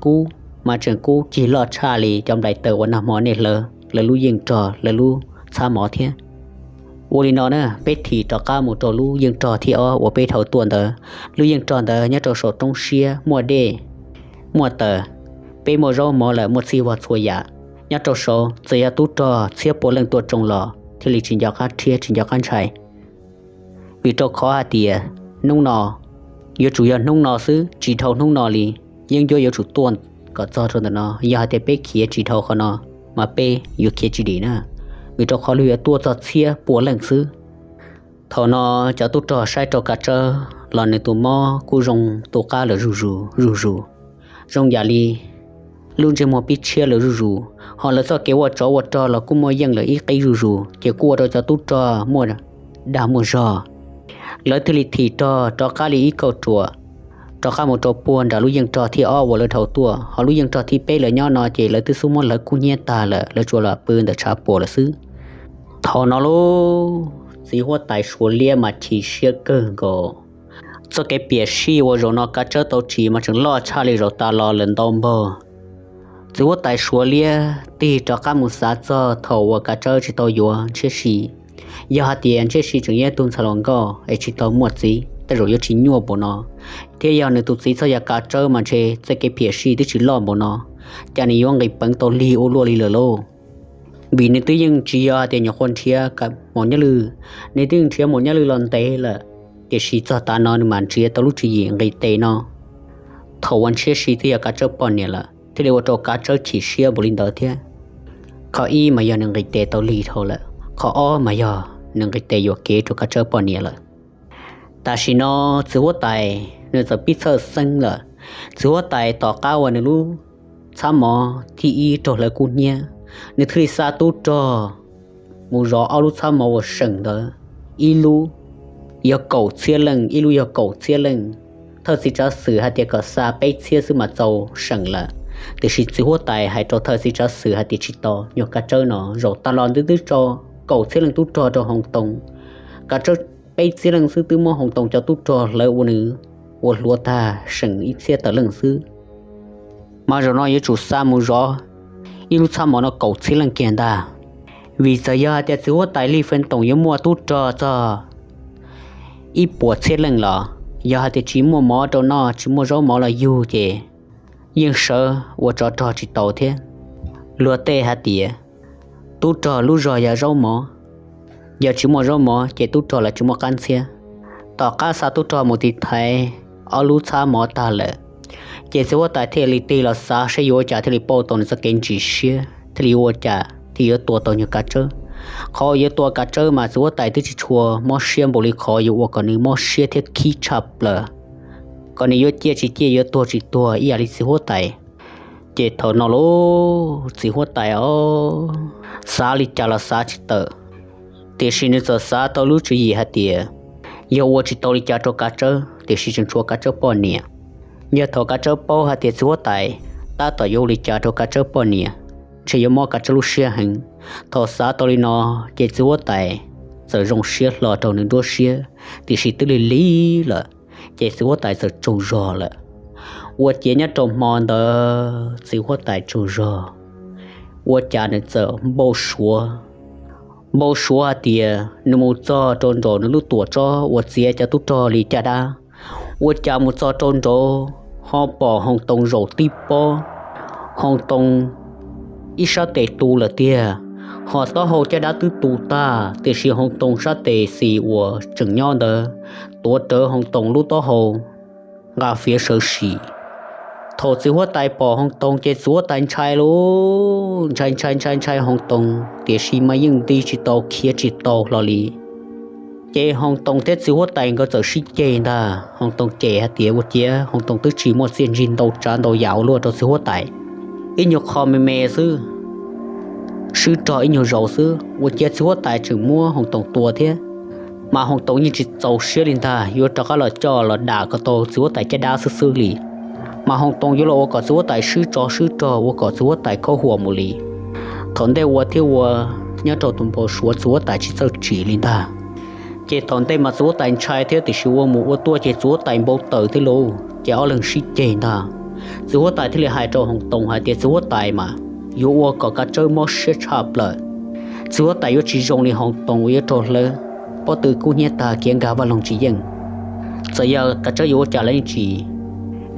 kub mas tseem kub cig loj tshaj li cov nplais taws uas nag hmo nej hlawv lawv lub yeej rog lawv lub txhab mov thiab. Ua li no na, peb thim rov qab mus rau lub yeej rog thib ob uas peb dhau tuaj ntawd. Lub yeej rog ntawd nyob rau saum roob siab muaj dej, muaj taws, peb muaj zaub mov lawm muaj txhij vog txhua yam. Nyob rau saud txawm yog tub rog txhiab pua leej tuaj tsoo los thiaj li tsis nco qab rhiab tsis nco qab ntshai. Vim rau qhov hais tias hnub no yuav tsum yog hnub no xwb, tsis dhau hnub no li. Yeeb ncuab yuav tsum tuaj kom txog rau ntawm no, yog hais tias peb khiav tsis dhau qhov no mas peb yuav khiav tsis dim na, vim rau qhov luag yuav tuaj txog txhiab pua leej xwb. Thaum no cov tub rog saib rau Kav Tsawb los nws tus mob kuj zoo tu qab lawm zuj zus zuj zus, zoo yam li lub ntsej muag pib tshiab lawm zuj zus, ho lawv txoj kev ua tsov ua rog los kuj muaj yeej lawm ib qib zuj zus, ces kuj ua rau cov tub rog muaj dag muaj zog. Lawv thiaj li thim rog rov qab li ib kauj ruam, rov qab mus rau puag nram lub yeej rog thib ob uas lawv dhau tuaj. Ho lub yeej rog thib peb lawv nyob no ces lawv twb xub muab lawv kub hnyiab tag lawm, lawv tsuas los pw ntawm tshav puam lawm xwb. Thaum no lauj, txiv huab tais Suav liab mas chim siab kawg nkaus. Txoj kev piam sij uas zaum no kav tsawb tau tsim mas tseem loj tshaj li zaum tas los lawm ntau npaug. Txiv huab tais Suav liab tig rov qab mus xav txog thaum uas kav tsawb tsis tau yuav Ntshiab Si. Yog hais tias Ntshiab Si tseem yog ib tug ntxhais hluas nkauj es tsis tau muaj txiv, tej zaum yuav tsis nyuaj npaum no, thiab yog nws tus txiv txoj yam kav tsawb mas ntshe txoj kev piam sij twb tsis loj npaum no, cas nws yuav nqis peev tau lig ua luaj li lawm lauj. Vim nws twb yeej tsis yog hais tias nyuam qhuav nrhiav maum nyaj lwj, nws twb yeej nrhiav maum nyaj lwj los ntev lawm, tiam sis txog tav no nws mam nrhiav tau lub tswv yim nqis tes no. Thaum uas Ntshiab Si twb yog kav tsawb poj niam lawm thiaj li ua rau kav tsawb chim siab npaum li ntawd thiab. Qhov ib mas yog nws nqis tes tau lig dhau lawm, qhov ob mas yog nws nqis tes yuam kev rau kav tsawb poj niam lawm. Tam sim no txiv huab tais nws txawm pib txhawj xeeb lawm. Txiv huab tais tom qab uas nws lub txhab mov thib ib raug lawv kub hnyiab, nws thiaj li xa tub rog mus zov ob lub txhab mov uas seem ntawd, ib lub yog kaum txhiab leej, ib lub yog kaum txhiab leej. Thawj txiv tsav xwm hais tias kom xa peb txhiab xwb mas txaus seem lawm, tiam sis txiv huab tais hais rau thawj txiv tsav xwm hais tias tsis tau, nyuag kav tsawb no zaum tas los twb twb tso kaum txhiab leej tub rog rau Hoo Too, kav tsawb peb txhiab leej xwb twb muab Hoo Too cov tub rog hlawv ua nws ua hluav tag seem ib txhiab tawm leej xwb. Mas zaum no yuav tsum xa mus zov ib lub txhab mov no kaum txhiab leej kiag ntag. Vim txawm yog hais tias txiv huab tais Lis Feej Toom yuav muaj tub rog txog ib puas txhiab leej los, yog hais tias tsis muaj mov rau noj, tsis muaj zaub mov los yug ces yeej sawv ua tsov rog tsis tau thiab. Luag tej hais tias tub rog lub zog yog zaub mov, yog tsis muaj zaub mov ces tub rog los tsis muaj qab ntxhiab. Tom qab xa tub rog mus tiv thaiv ob lub txhab mov tag lawm, ces txiv huab tais thiaj li tig los xav saib yuav ua cas thiaj li pauj tau nws txoj kev ntsis siab, thiaj li yuav ua cas thiaj yuav tua tau nyuag kav tsawb. Qhov uas yuav tua kav tsawb mas txiv huab tais twb tsis tshua mob siab npaum li qhov yuav ua kom nws mob siab thiab khib tshaj plaws, kom nws yuav ciaj tsis ciaj, yuav tuag tsis tuag ib yam li txiv huab tais. Ces thaum no lauj, txiv huab tais os, xav li cas los xav tsis tawm, tiam sis nws txawm xav tau lub tswv yim hais tias yog ua tsis tau li cas rau kav tsawb, tiam sis tseem tshuav kav tsawb poj niam. Yog thaum kav tsawb paub hais tias txiv huab tais tab tom yuav ua li cas rau kav tsawb poj niam, ntshe yuav mob kav tsawb lub siab heev. Thaum xav tau li no, ces txiv huab tais txawm zoo siab hlo rau nws nruab siab, tiam sis twb lig lig lawm, ces txiv huab tais txawm tsaug zog lawm. Ua ciav nyob rau hmo ntawd txiv huab tais tsaug zog, ua cas nws txawm npau suav, npau suav hais tias nws mus txog rau nraum nws lub tuam tsob uas txiav cov tub rog li caj dab, ua cas mus txog rau nraud ho pom Hoo Too zaum tib pob. Hoo Too ib sab tes tu lawm tiag, ho taub hau caj dab twb tu tag, tiam sis Hoo Too sab tes xis uas tseem nyob ntawd tuav rawv Hoo Too lub taub hau nqa fiav sawv sim. Thaum txiv huab tais pom Hoo Too ces txiv huab tais ntshai lauj, ntshai ntshai ntshai ntshai Hoo Too, tiam sis mas yeej nti tsis tau khiav tsis tau hlo li. Ces Hoo Too thiab txiv huab tais nkawd txawm sib ceg ntag. Hoo Too cem hais tias ua ciav Hoo Too twb tsis muaj txiaj ntsig ntau tsav ntau yam ua luaj rau txiv huab tais, ib nyuag qho me me xwb, swb rog ib nyuag zaus xwb, ua ciav txiv huab tais tseem muab Hoo Too tua thiab. Mas Hoo Too yeej tsis txaus siab li ntag, yuav rov qab los coj los dam kom tau txiv huab tais caj dab xwb xwb li. Mas Hoo Too yuav los ua kom txiv huab tais swb tsov swb rog, ua kom txiv huab tais khaub huam mus li. Thaum ntej ua thiab ua, nyob rau tus npau suav txiv huab tais tsis txawj tsim li ntag. Ces thaum ntej mas txiv huab tais ntshai thiab, tiam sis ua mus ua tuaj ces txiv huab tais npau taws thiab lauj, ces ob leeg sib ceg ntag. Txiv huab tais thiaj li hais rau Hoo Too hais tias txiv huab tais mas yuav ua kom kav tsawb mob siab tshaj plaws. Txiv huab tais yuav tsis zoo li Hoo Too uas yuav raug hlawv pob tw kub hnyiab tag khiav nkag vaj loog tsis yeej. Txawm yog kav tsawb yuav ua cas los yeej tsis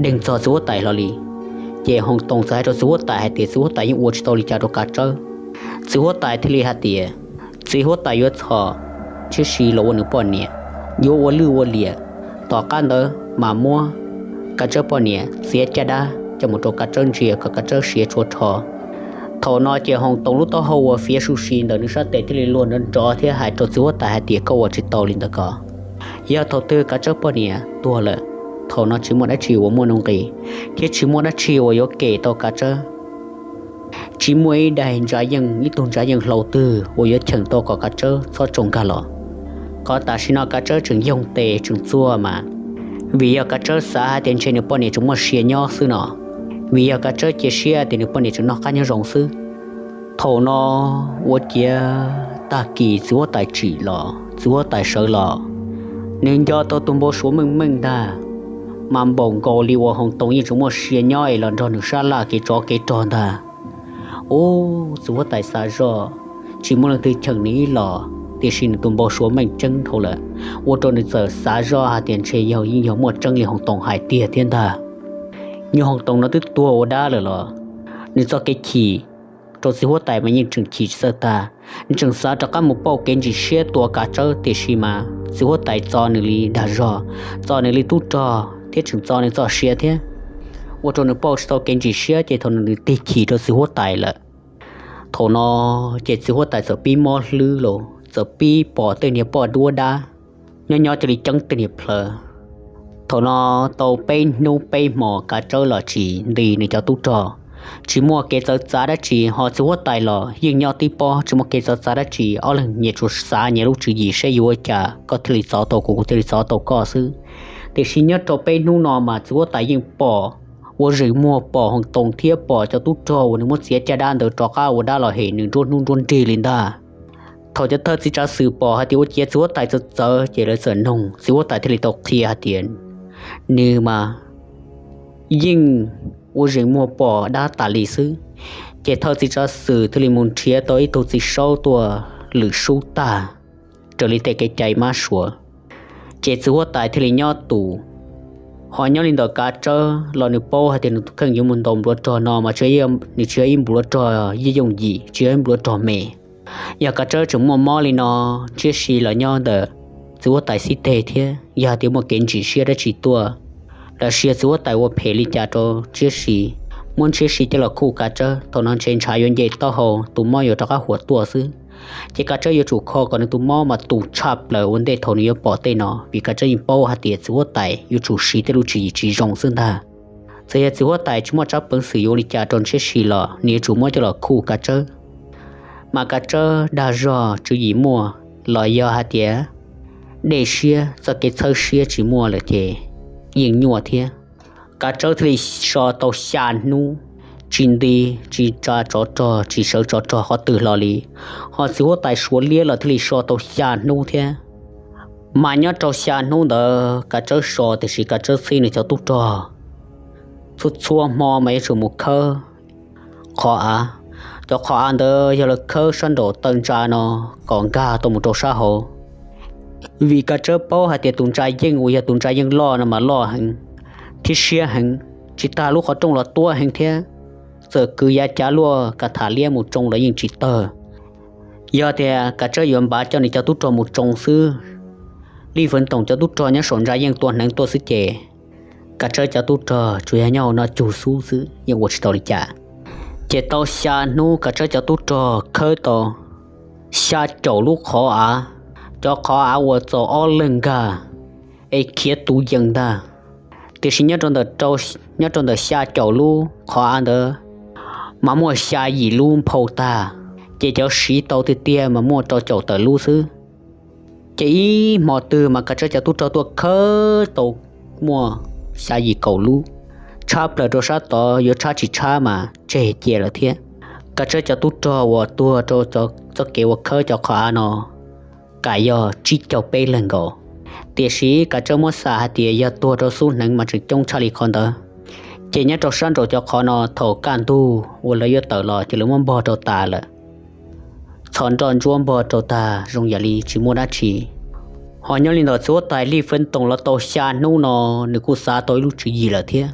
deeg txog txiv huab tais hlo li. Ces Hoo Too txawm hais rau txiv huab tais hais tias txiv huab tais yeej ua tsis tau li cas rau kav tsawb. Txiv huab tais thiaj li hais tias txiv huab tais yuav txhom Ntshiab Si los ua nws poj niam, yuav ua lwj ua liam. Tom qab ntawd mas muab kav tsawb poj niam txiav caj dab coj mus rau kav tsawb ntsia kom kav tsawb siav tshuav rho. Thaum no ces Hoo Too lub taub hau uas fiav su si ntawm nws sab tes thiaj li luag nrov nrov thiab hais rau txiv huab tais hais tias koj ua tsis tau li ntawd ko. Yog thaum twg kav tsawb poj niam tuag lawm, thaum no tsis muaj dab tsi uas muaj nuj nqis, thiab tsis muaj dab tsi uas yuav kem tau kav tsawb. Tsis muaj ib daim ntsa yeej, ib tug ntsa yeej hlau twg uas yuav cheem tau kom kav tsawb txhob tsoo nkag los. Qhov tam sim no Kav Tsawb tseem yoog tes tseem txuag mas vim yog Kav Tsawb xav hais tias ntshe nws poj niam tseem muaj sia nyob xwb no, vim yog Kav Tsawb cia siab tias nws poj niam tseem noj qab nyob zoo xwb. Thaum no ua ciav tag kis txiv huab tais tsim los txiv huab tais sawv los, nws nco tau tus npau suav meej meej ntag, mas npaum nkaus li uas Hoos Toos yeej tseem muaj sia nyob es los nrog nws sab laj kev tsov kev rog ntag. Ub, txiv huab tais xav zoj, tsis muaj leej twg cheem nws ib los, tiam sis nws tus npau suav meej tseeb dhau lawm, ua rau nws txawm xav zoj hais tias ntshe yog yeej yog muaj tseeb li Hoos Toos hais tiag thiab ntag. Nyuag Hoos Toos no twb tuag ua dab lawm los nws txoj kev chim rau txiv huab tais mas yeej tseem chim tsis txawj tag. Nws tseem xav rov qab mus pauj kev ntsim siab tua Kav Tsawb, tiam sis mas txiv huab tais txo nws li dag zog, txo nws li tub rog thiab tseem txo nws txoj sia thiab, ua rau nws pauj tsis tau kev ntsim siab ces thaum no nws tig chim rau txiv huab tais lawm. Thaum no ces txiv huab tais txawm pib mob hlwb los txawm pib pom tej niag poj duab dab nyob nyob cia li ceeb tej niag plawv. Thaum no tau peb hnub peb hmos Kav Tsawb los tsis nti nws cov tub rog, tsis muaj kev txawv txav dab tsi, ho txiv huab tais los yeej nyob tib pob tsis muaj kev txawv txav dab tsi, ob leeg nyias tsuas xav nyias lub tswv yim seb yuav ua cas koj thiaj li txov tau kuv, kuv thiaj li txov tau koj xwb. Tiam sis nyob rau peb hnub no mas txiv huab tais yeej pom, ua zeem muag pom Hoos Toos thiab pom cov tub rog uas nws muab txiav caj dab ntawd rov qab ua dab los hem nws nruab hnub nruab nrig li ntag. Thaum cov thawj txiv tsav xwm pom hais tias ua ciav txiv huab tais txawv txawv ces lawv txawm noog, txiv huab tais thiaj li tau qhia hais tias nws mas yeej ua zeem muag pom dab tas li xwb. Ces thawj txiv tsav xwm thiaj li mus nrhiav tau ib tug txiv saub tuaj lwm sub tag raws li tej kev cai mab suav. Ces txiv huab tais thiaj li nyob tus, ho nyob li ntawm Kav Tsawb los nws paub hais tias nws tus kheej yuav mus ntaus npluav rog no mas nws tsis yog ib npluav rog yooj yim, tsis yog ib npluav rog me. Yog Kav Tsawb tseem muaj mob li no, Ntshiab Si los nyob ntawm txiv huab tais xib teg thiab, yog hais tias muaj kev ntsim siab dab tsi tuaj los sis yog txiv huab tais ua phem li cas rau Ntshiab Si, muab Ntshiab Si coj los khuj Kav Tsawb, thaum no ntshe ntshav yuav nce taub hau, tus mob yuav rov qab huam tuaj xwb. Ces Kav Tsawb yuav tsum kho kom nws tus mob mas tus tshaj plaws ua ntej thaum nws yuav pom tej no, vim Kav Tsawb yeej paub hais tias txiv huab tais yuav tsum siv tej lub tswv yim tsis zoo xwb ntag. Txawm yog txiv huab tais tsis muaj tsab peev xwm yuav ua li cas rau Ntshiab Si los nws yuav tsum muab coj los khuj Kav Tsawb. Mas Kav Tsawb dag zog tswv yim muaj los yog hais tias dej siab txoj kev txhawb siab tsis muaj lawm ces yeej nyuaj thiab. Kav Tsawb thiaj li so tau xya hnub, tsis nti, tsis tsa tsov rog, tsis sawv tsov rog qhov twg hlo li. Ho txiv huab tais Suav Liab los thiaj li so tau xya hnub thiab. Mas nyob rau xya hnub ntawd Kav Tsawb so tiam sis Kav Tsawb txhib nws cov tub rog txhua txhua hmo mas yuav tsum mus khawb qhov av. Cov qhov av ntawd yog lawv khawb sab nraum taw ntsa no kom nkag tau mus rau sab hauv. Vim Kav Tsawb paub hais tias tus ntsa yeej uas yog tus ntsa yeej loj no mas loj heev thiab siab heev, tsis tas lub qhov rooj los tuab heev thiab. Txawm kwv yav cav luaj ka tham liab mus tsoo los yeej tsis tawg. Yog tias Kav Tsawb yuav npav coj nws cov tub rog mus tsoo xwb, Lij Fwv Toom cov tub rog nyob saum ntsa yeej tua hneev tuaj xwb ces Kav Tsawb cov tub rog tsuas yog nyob hauv no cug xub xwb yeej ua tsis tau li cas. Ces tau xya hnub Kav Tsawb cov tub rog khawb tau xya caum lub qhov av, cov qhov av uas txaus ob leeg nkag es khiav tu yees ntag. Tiam sis nyob rau ntawm xya caum lub qhov av ntawd mas muaj xya yim lub nphau tag, ces cov siv tau tiag tiag mas muaj rau caum tawm lub xwb. Ces ib hmo twg mas Kav Tsawb cov tub rog tuaj khawb tau muaj xya yim kaum lub, tshab plaws rau sab tod yuav tshab tsis tshab mas tseg cia lawm thiab. Kav Tsawb cov tub rog uas tuag rau txoj kev uas khawb cov qhov av no kam yog tsib caug peb leeg nkaus. Tiam sis Kav Tsawb muab xam hais tias yog tuag rau xub hneev mas tseem coob tshaj li qhov ntawd. Ces nyob rau sab nraum cov qhov no thaum kaj ntug uas lawv yuav tawm los ces lawv muab npog rau tas lawm. Txhos nroj ntsuab npog rau tag zoo yam li tsis muaj dab tsi. Ho nyob li ntawm txiv huab tais Lij Fwv Toom los tau xya hnub no nws kuj xav tau ib lub tswv yim lawm thiab.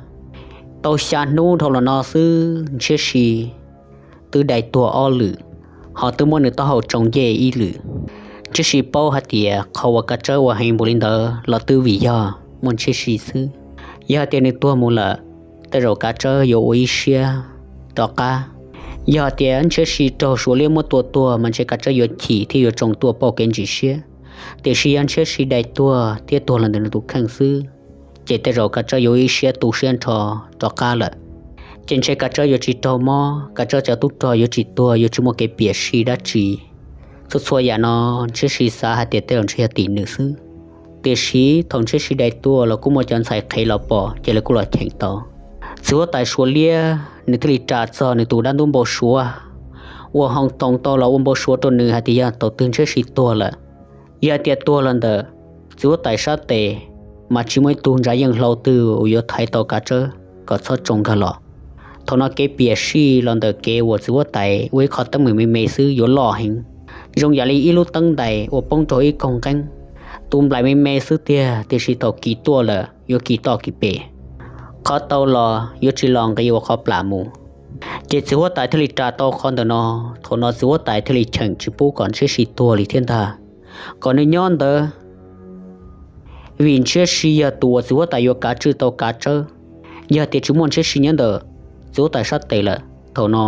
Tau xya hnub dhau los no xwb Ntshiab Si twb dai tuag ob lwm, ho twb muab nws taub hau tsoo ncej ib lwm. Ntshiab Si paub hais tias qhov uas Kav Tsawb ua heev npaum li ntawd los twb vim yog muaj Ntshiab Si xwb. Yog hais tias nws tuag mus lawm, tej zaum Kav Tsawb yuav ua ib siab rov qab. Yog hais tias Ntshiab Si raug Suav Liab muab tua tuag mas ntshe Kav Tsawb yuav chim thiab yuav tsoo tuaj pauj kev ntsim siab. Tiam sis yog Ntshiab Si dai tuag thiab tuag los ntawm nws tus kheej xwb, ces tej zaum Kav Tsawb yuav ua ib siab tu siab nrho rov qab lawm. Ces ntshe Kav Tsawb yuav tsis raug mob, Kav Tsawb cov tub rog yuav tsis tuag, yuav tsis muaj kev piam sij dab tsi. Txhua txhua yam no Ntshiab Si xav hais tias tej zaum ntshe yog tim nws xwb. Tiam sis thaum Ntshiab Si dai tuaj los kuj muaj cov ntxhais qhev los pom ces lawv kuj los cheem tau. Txiv huab tais Suav Liab nws thiaj li ras txog nws tus dab ntub npau suav uas hoo toos tau los ua npau suav rau nws hais tias yog thaum twg Ntshiab Si tuag lawm, yog hais tias tuag los ntawm txiv huab tais sab tes, mas tsis muaj ib tug ntsa yeej hlau twg uas yuav thaiv tau kav tsawb kom txhob tsoo nkag los. Thaum no kev piam sij los ntawm kev uas txiv huab tais ua ib qho teeb meem me me xwb yuav loj heev, zoo yam li ib lub teeb ntais uas poob rau ib koog nqeeb. Tus nplaim me me xwb tiag, tiam sis thaum kis tuaj lawm yuav kis toj kis pem, qhov tau los yuav tsis los nqis ua qhov plam mus. Ces txiv huab tais thiaj li ras tau qhov ntawm no. Thaum no txiv huab tais thiaj li cheem tsis pub kom Ntshiab Si tuag li thiab ntag, kom nws nyob ntawd, vim Ntshiab Si yog tus uas txiv huab tais yuav kav tswj tau kav tsawb. Yog tias tsis muaj Ntshiab Si nyob ntawm txiv huab tais sab tes lawm, thaum no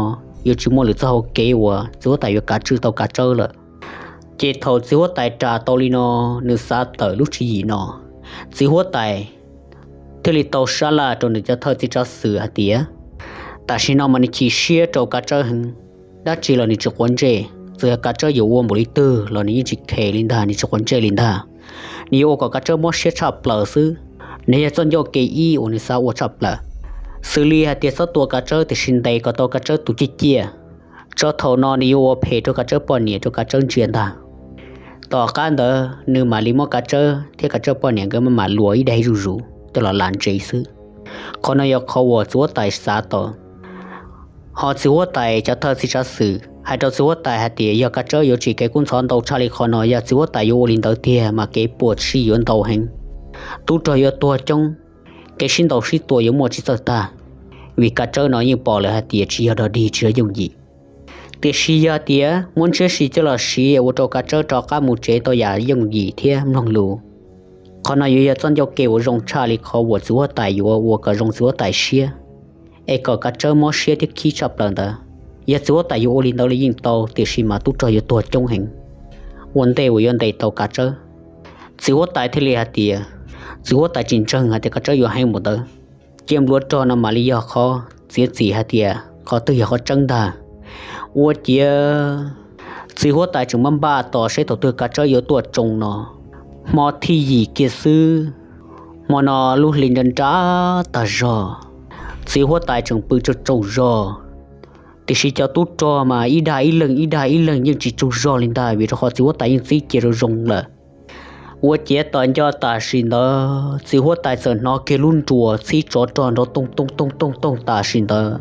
yuav tsis muaj lwm txoj hau kev uas txiv huab tais yuav kav tswj tau kav tsawb lawm. Ces thaum txiv huab tais ras tau li no, nws xav tawm lub tswv yim no, txiv huab tais thiaj li tau sab laj rau nws cov thawj txiv tsav xwm hais tias, tam sim no mas nws chim siab rau kav tsawb heev, dab tsi los nws tsis quav ntsej, txawm yog kav tsawb yuav ua npaum li twg los nws yeej tsis khes li ntag, nws tsis quav ntsej li ntag. Nws yuav ua kom kav tsawb mob siab tshaj plaws xwb. Nws yog txoj ncauj kev ib uas nws xav ua tshaj plaws, xws li hais tias txhob tua kav tsawb tiam sis ntes kom tau kav tsawb tus ciaj ciaj. Tso thaum no nws yuav ua phem rau kav tsawb poj niam rau kav tsawb ntsia ntag. Tom qab ntawd nws mam li muab kav tsawb thiab kav tsawb poj niam nkawd mam luas ib daim zuj zus coj los las ntsev xwb. Qhov no yog qhov uas txiv huab tais xav tau. Ho txiv huab tais cov thawj txiv tsav xwm hais rau txiv huab tais hais tias yog kav tsawb yuav tsim kev kub ntxhov ntau tshaj li qhov no, yog txiv huab tais yuav ua li ntawd tiag mas kev puas tshij yuav ntau heev. Tub rog yuav tuag coob, kev sib ntaus sib tua yuav muaj tsis txawj tag, vim kav tsawb no yeej pom lawm hais tias tsis yog dog dig tsis yog yooj yim. Tiam sis yog tias muab Ntshiab Si coj los siv ua rau kav tsawb rov qab mus tsev tau yam yooj yim thiab mloog lus, qhov no yuav yog txoj ncauj kev uas zoo tshaj li qhov uas txiv huab tais yuav ua kom zoo txiv huab tais siab, es kom kav tsawb mob siab thiab khib tshaj plaws ntawd. Yog txiv huab tais yuav ua li ntawd los yeej tau, tiam sis mas tub rog yuav tuag coob heev ua ntej uas yuav ntes tau kav tsawb. Txiv huab tais thiaj li hais tias, txiv huab tais tsis ntseeg hais tias kav tsawb yuav heev npaum ntawd. Cia npluav rog no mam li yog qhov txiav txim hais tias qhov twg yog qhov tseeb ntag. Ua ciav txiv huab tais tseem npaj npaj tos seb thaum twg kav tsawb yuav tuaj tsoo no. Hmo thib yim kiag xwb, hmo no lub hli nra nra tag zog, txiv huab tais tseem pw tsaug tsaug zog. Tiam sis cov tub rog mas ib dag ib leeg ib dag ib leeg yeej tsis tsaug zog li ntag, vim rau qhov txiv huab tais yeej txib cia zoo zoo lawm. Ua ciav tos nco tam sim ntawd txiv huab tais txawm hnov kiag lub nruas txhib tsov rog nrov toog toog toog toog toog tam sim ntawd,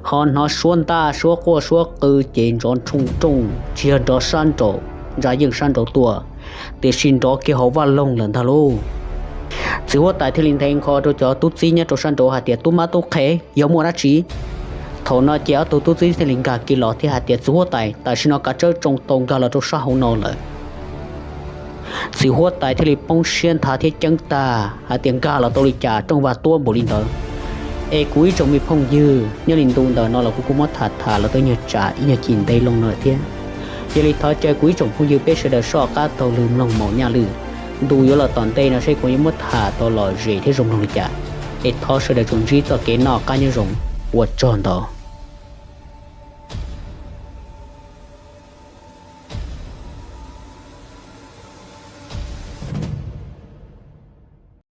ho hnov suab ntaj suab quaj suab qw ces nrov nroo nrooj, tsis yog nrov sab nraum ntsa yeej sab nraud tuaj, tiam sis nrov kiag hauv vaj loog lawm ntag lauj. Txiv huab tais thiaj li nthe nkho rau cov tub txib nyob rau sab nraud hais tias, tub mab tub qhe, yog muaj dab tsi? Thaum no ces ob tug tub txib thiaj li nkag kiag los thiab hais tias, txiv huab tais, tam sim no kav tsawb tsoo tau nkag los rau sab hauv no lawm. Txiv huab tais thiaj li poob siab nthav thiab ceeb tag hais tias, nkag los tau li cas rooj vag tuab npaum li ntawd? Es kuv ib tsoom me phooj ywg, nyob li ntu ntawm no los kuv kuj muab tham tham los tau nyuag tsam ib nyuag chim ntev loo no thiab. Yog li thov caw kuv ib tsoom phooj ywg peb sawv daws soj qab taug lw mloog Maum Nyaj Lwj. Ntu yuav los tom ntej no seb kuv yuav muab tham tau lom zem thiab zoo mloog li cas. Es thov sawv daws tsuas ntsib txoj kev noj qab nyob zoo, ua tsaug ntau.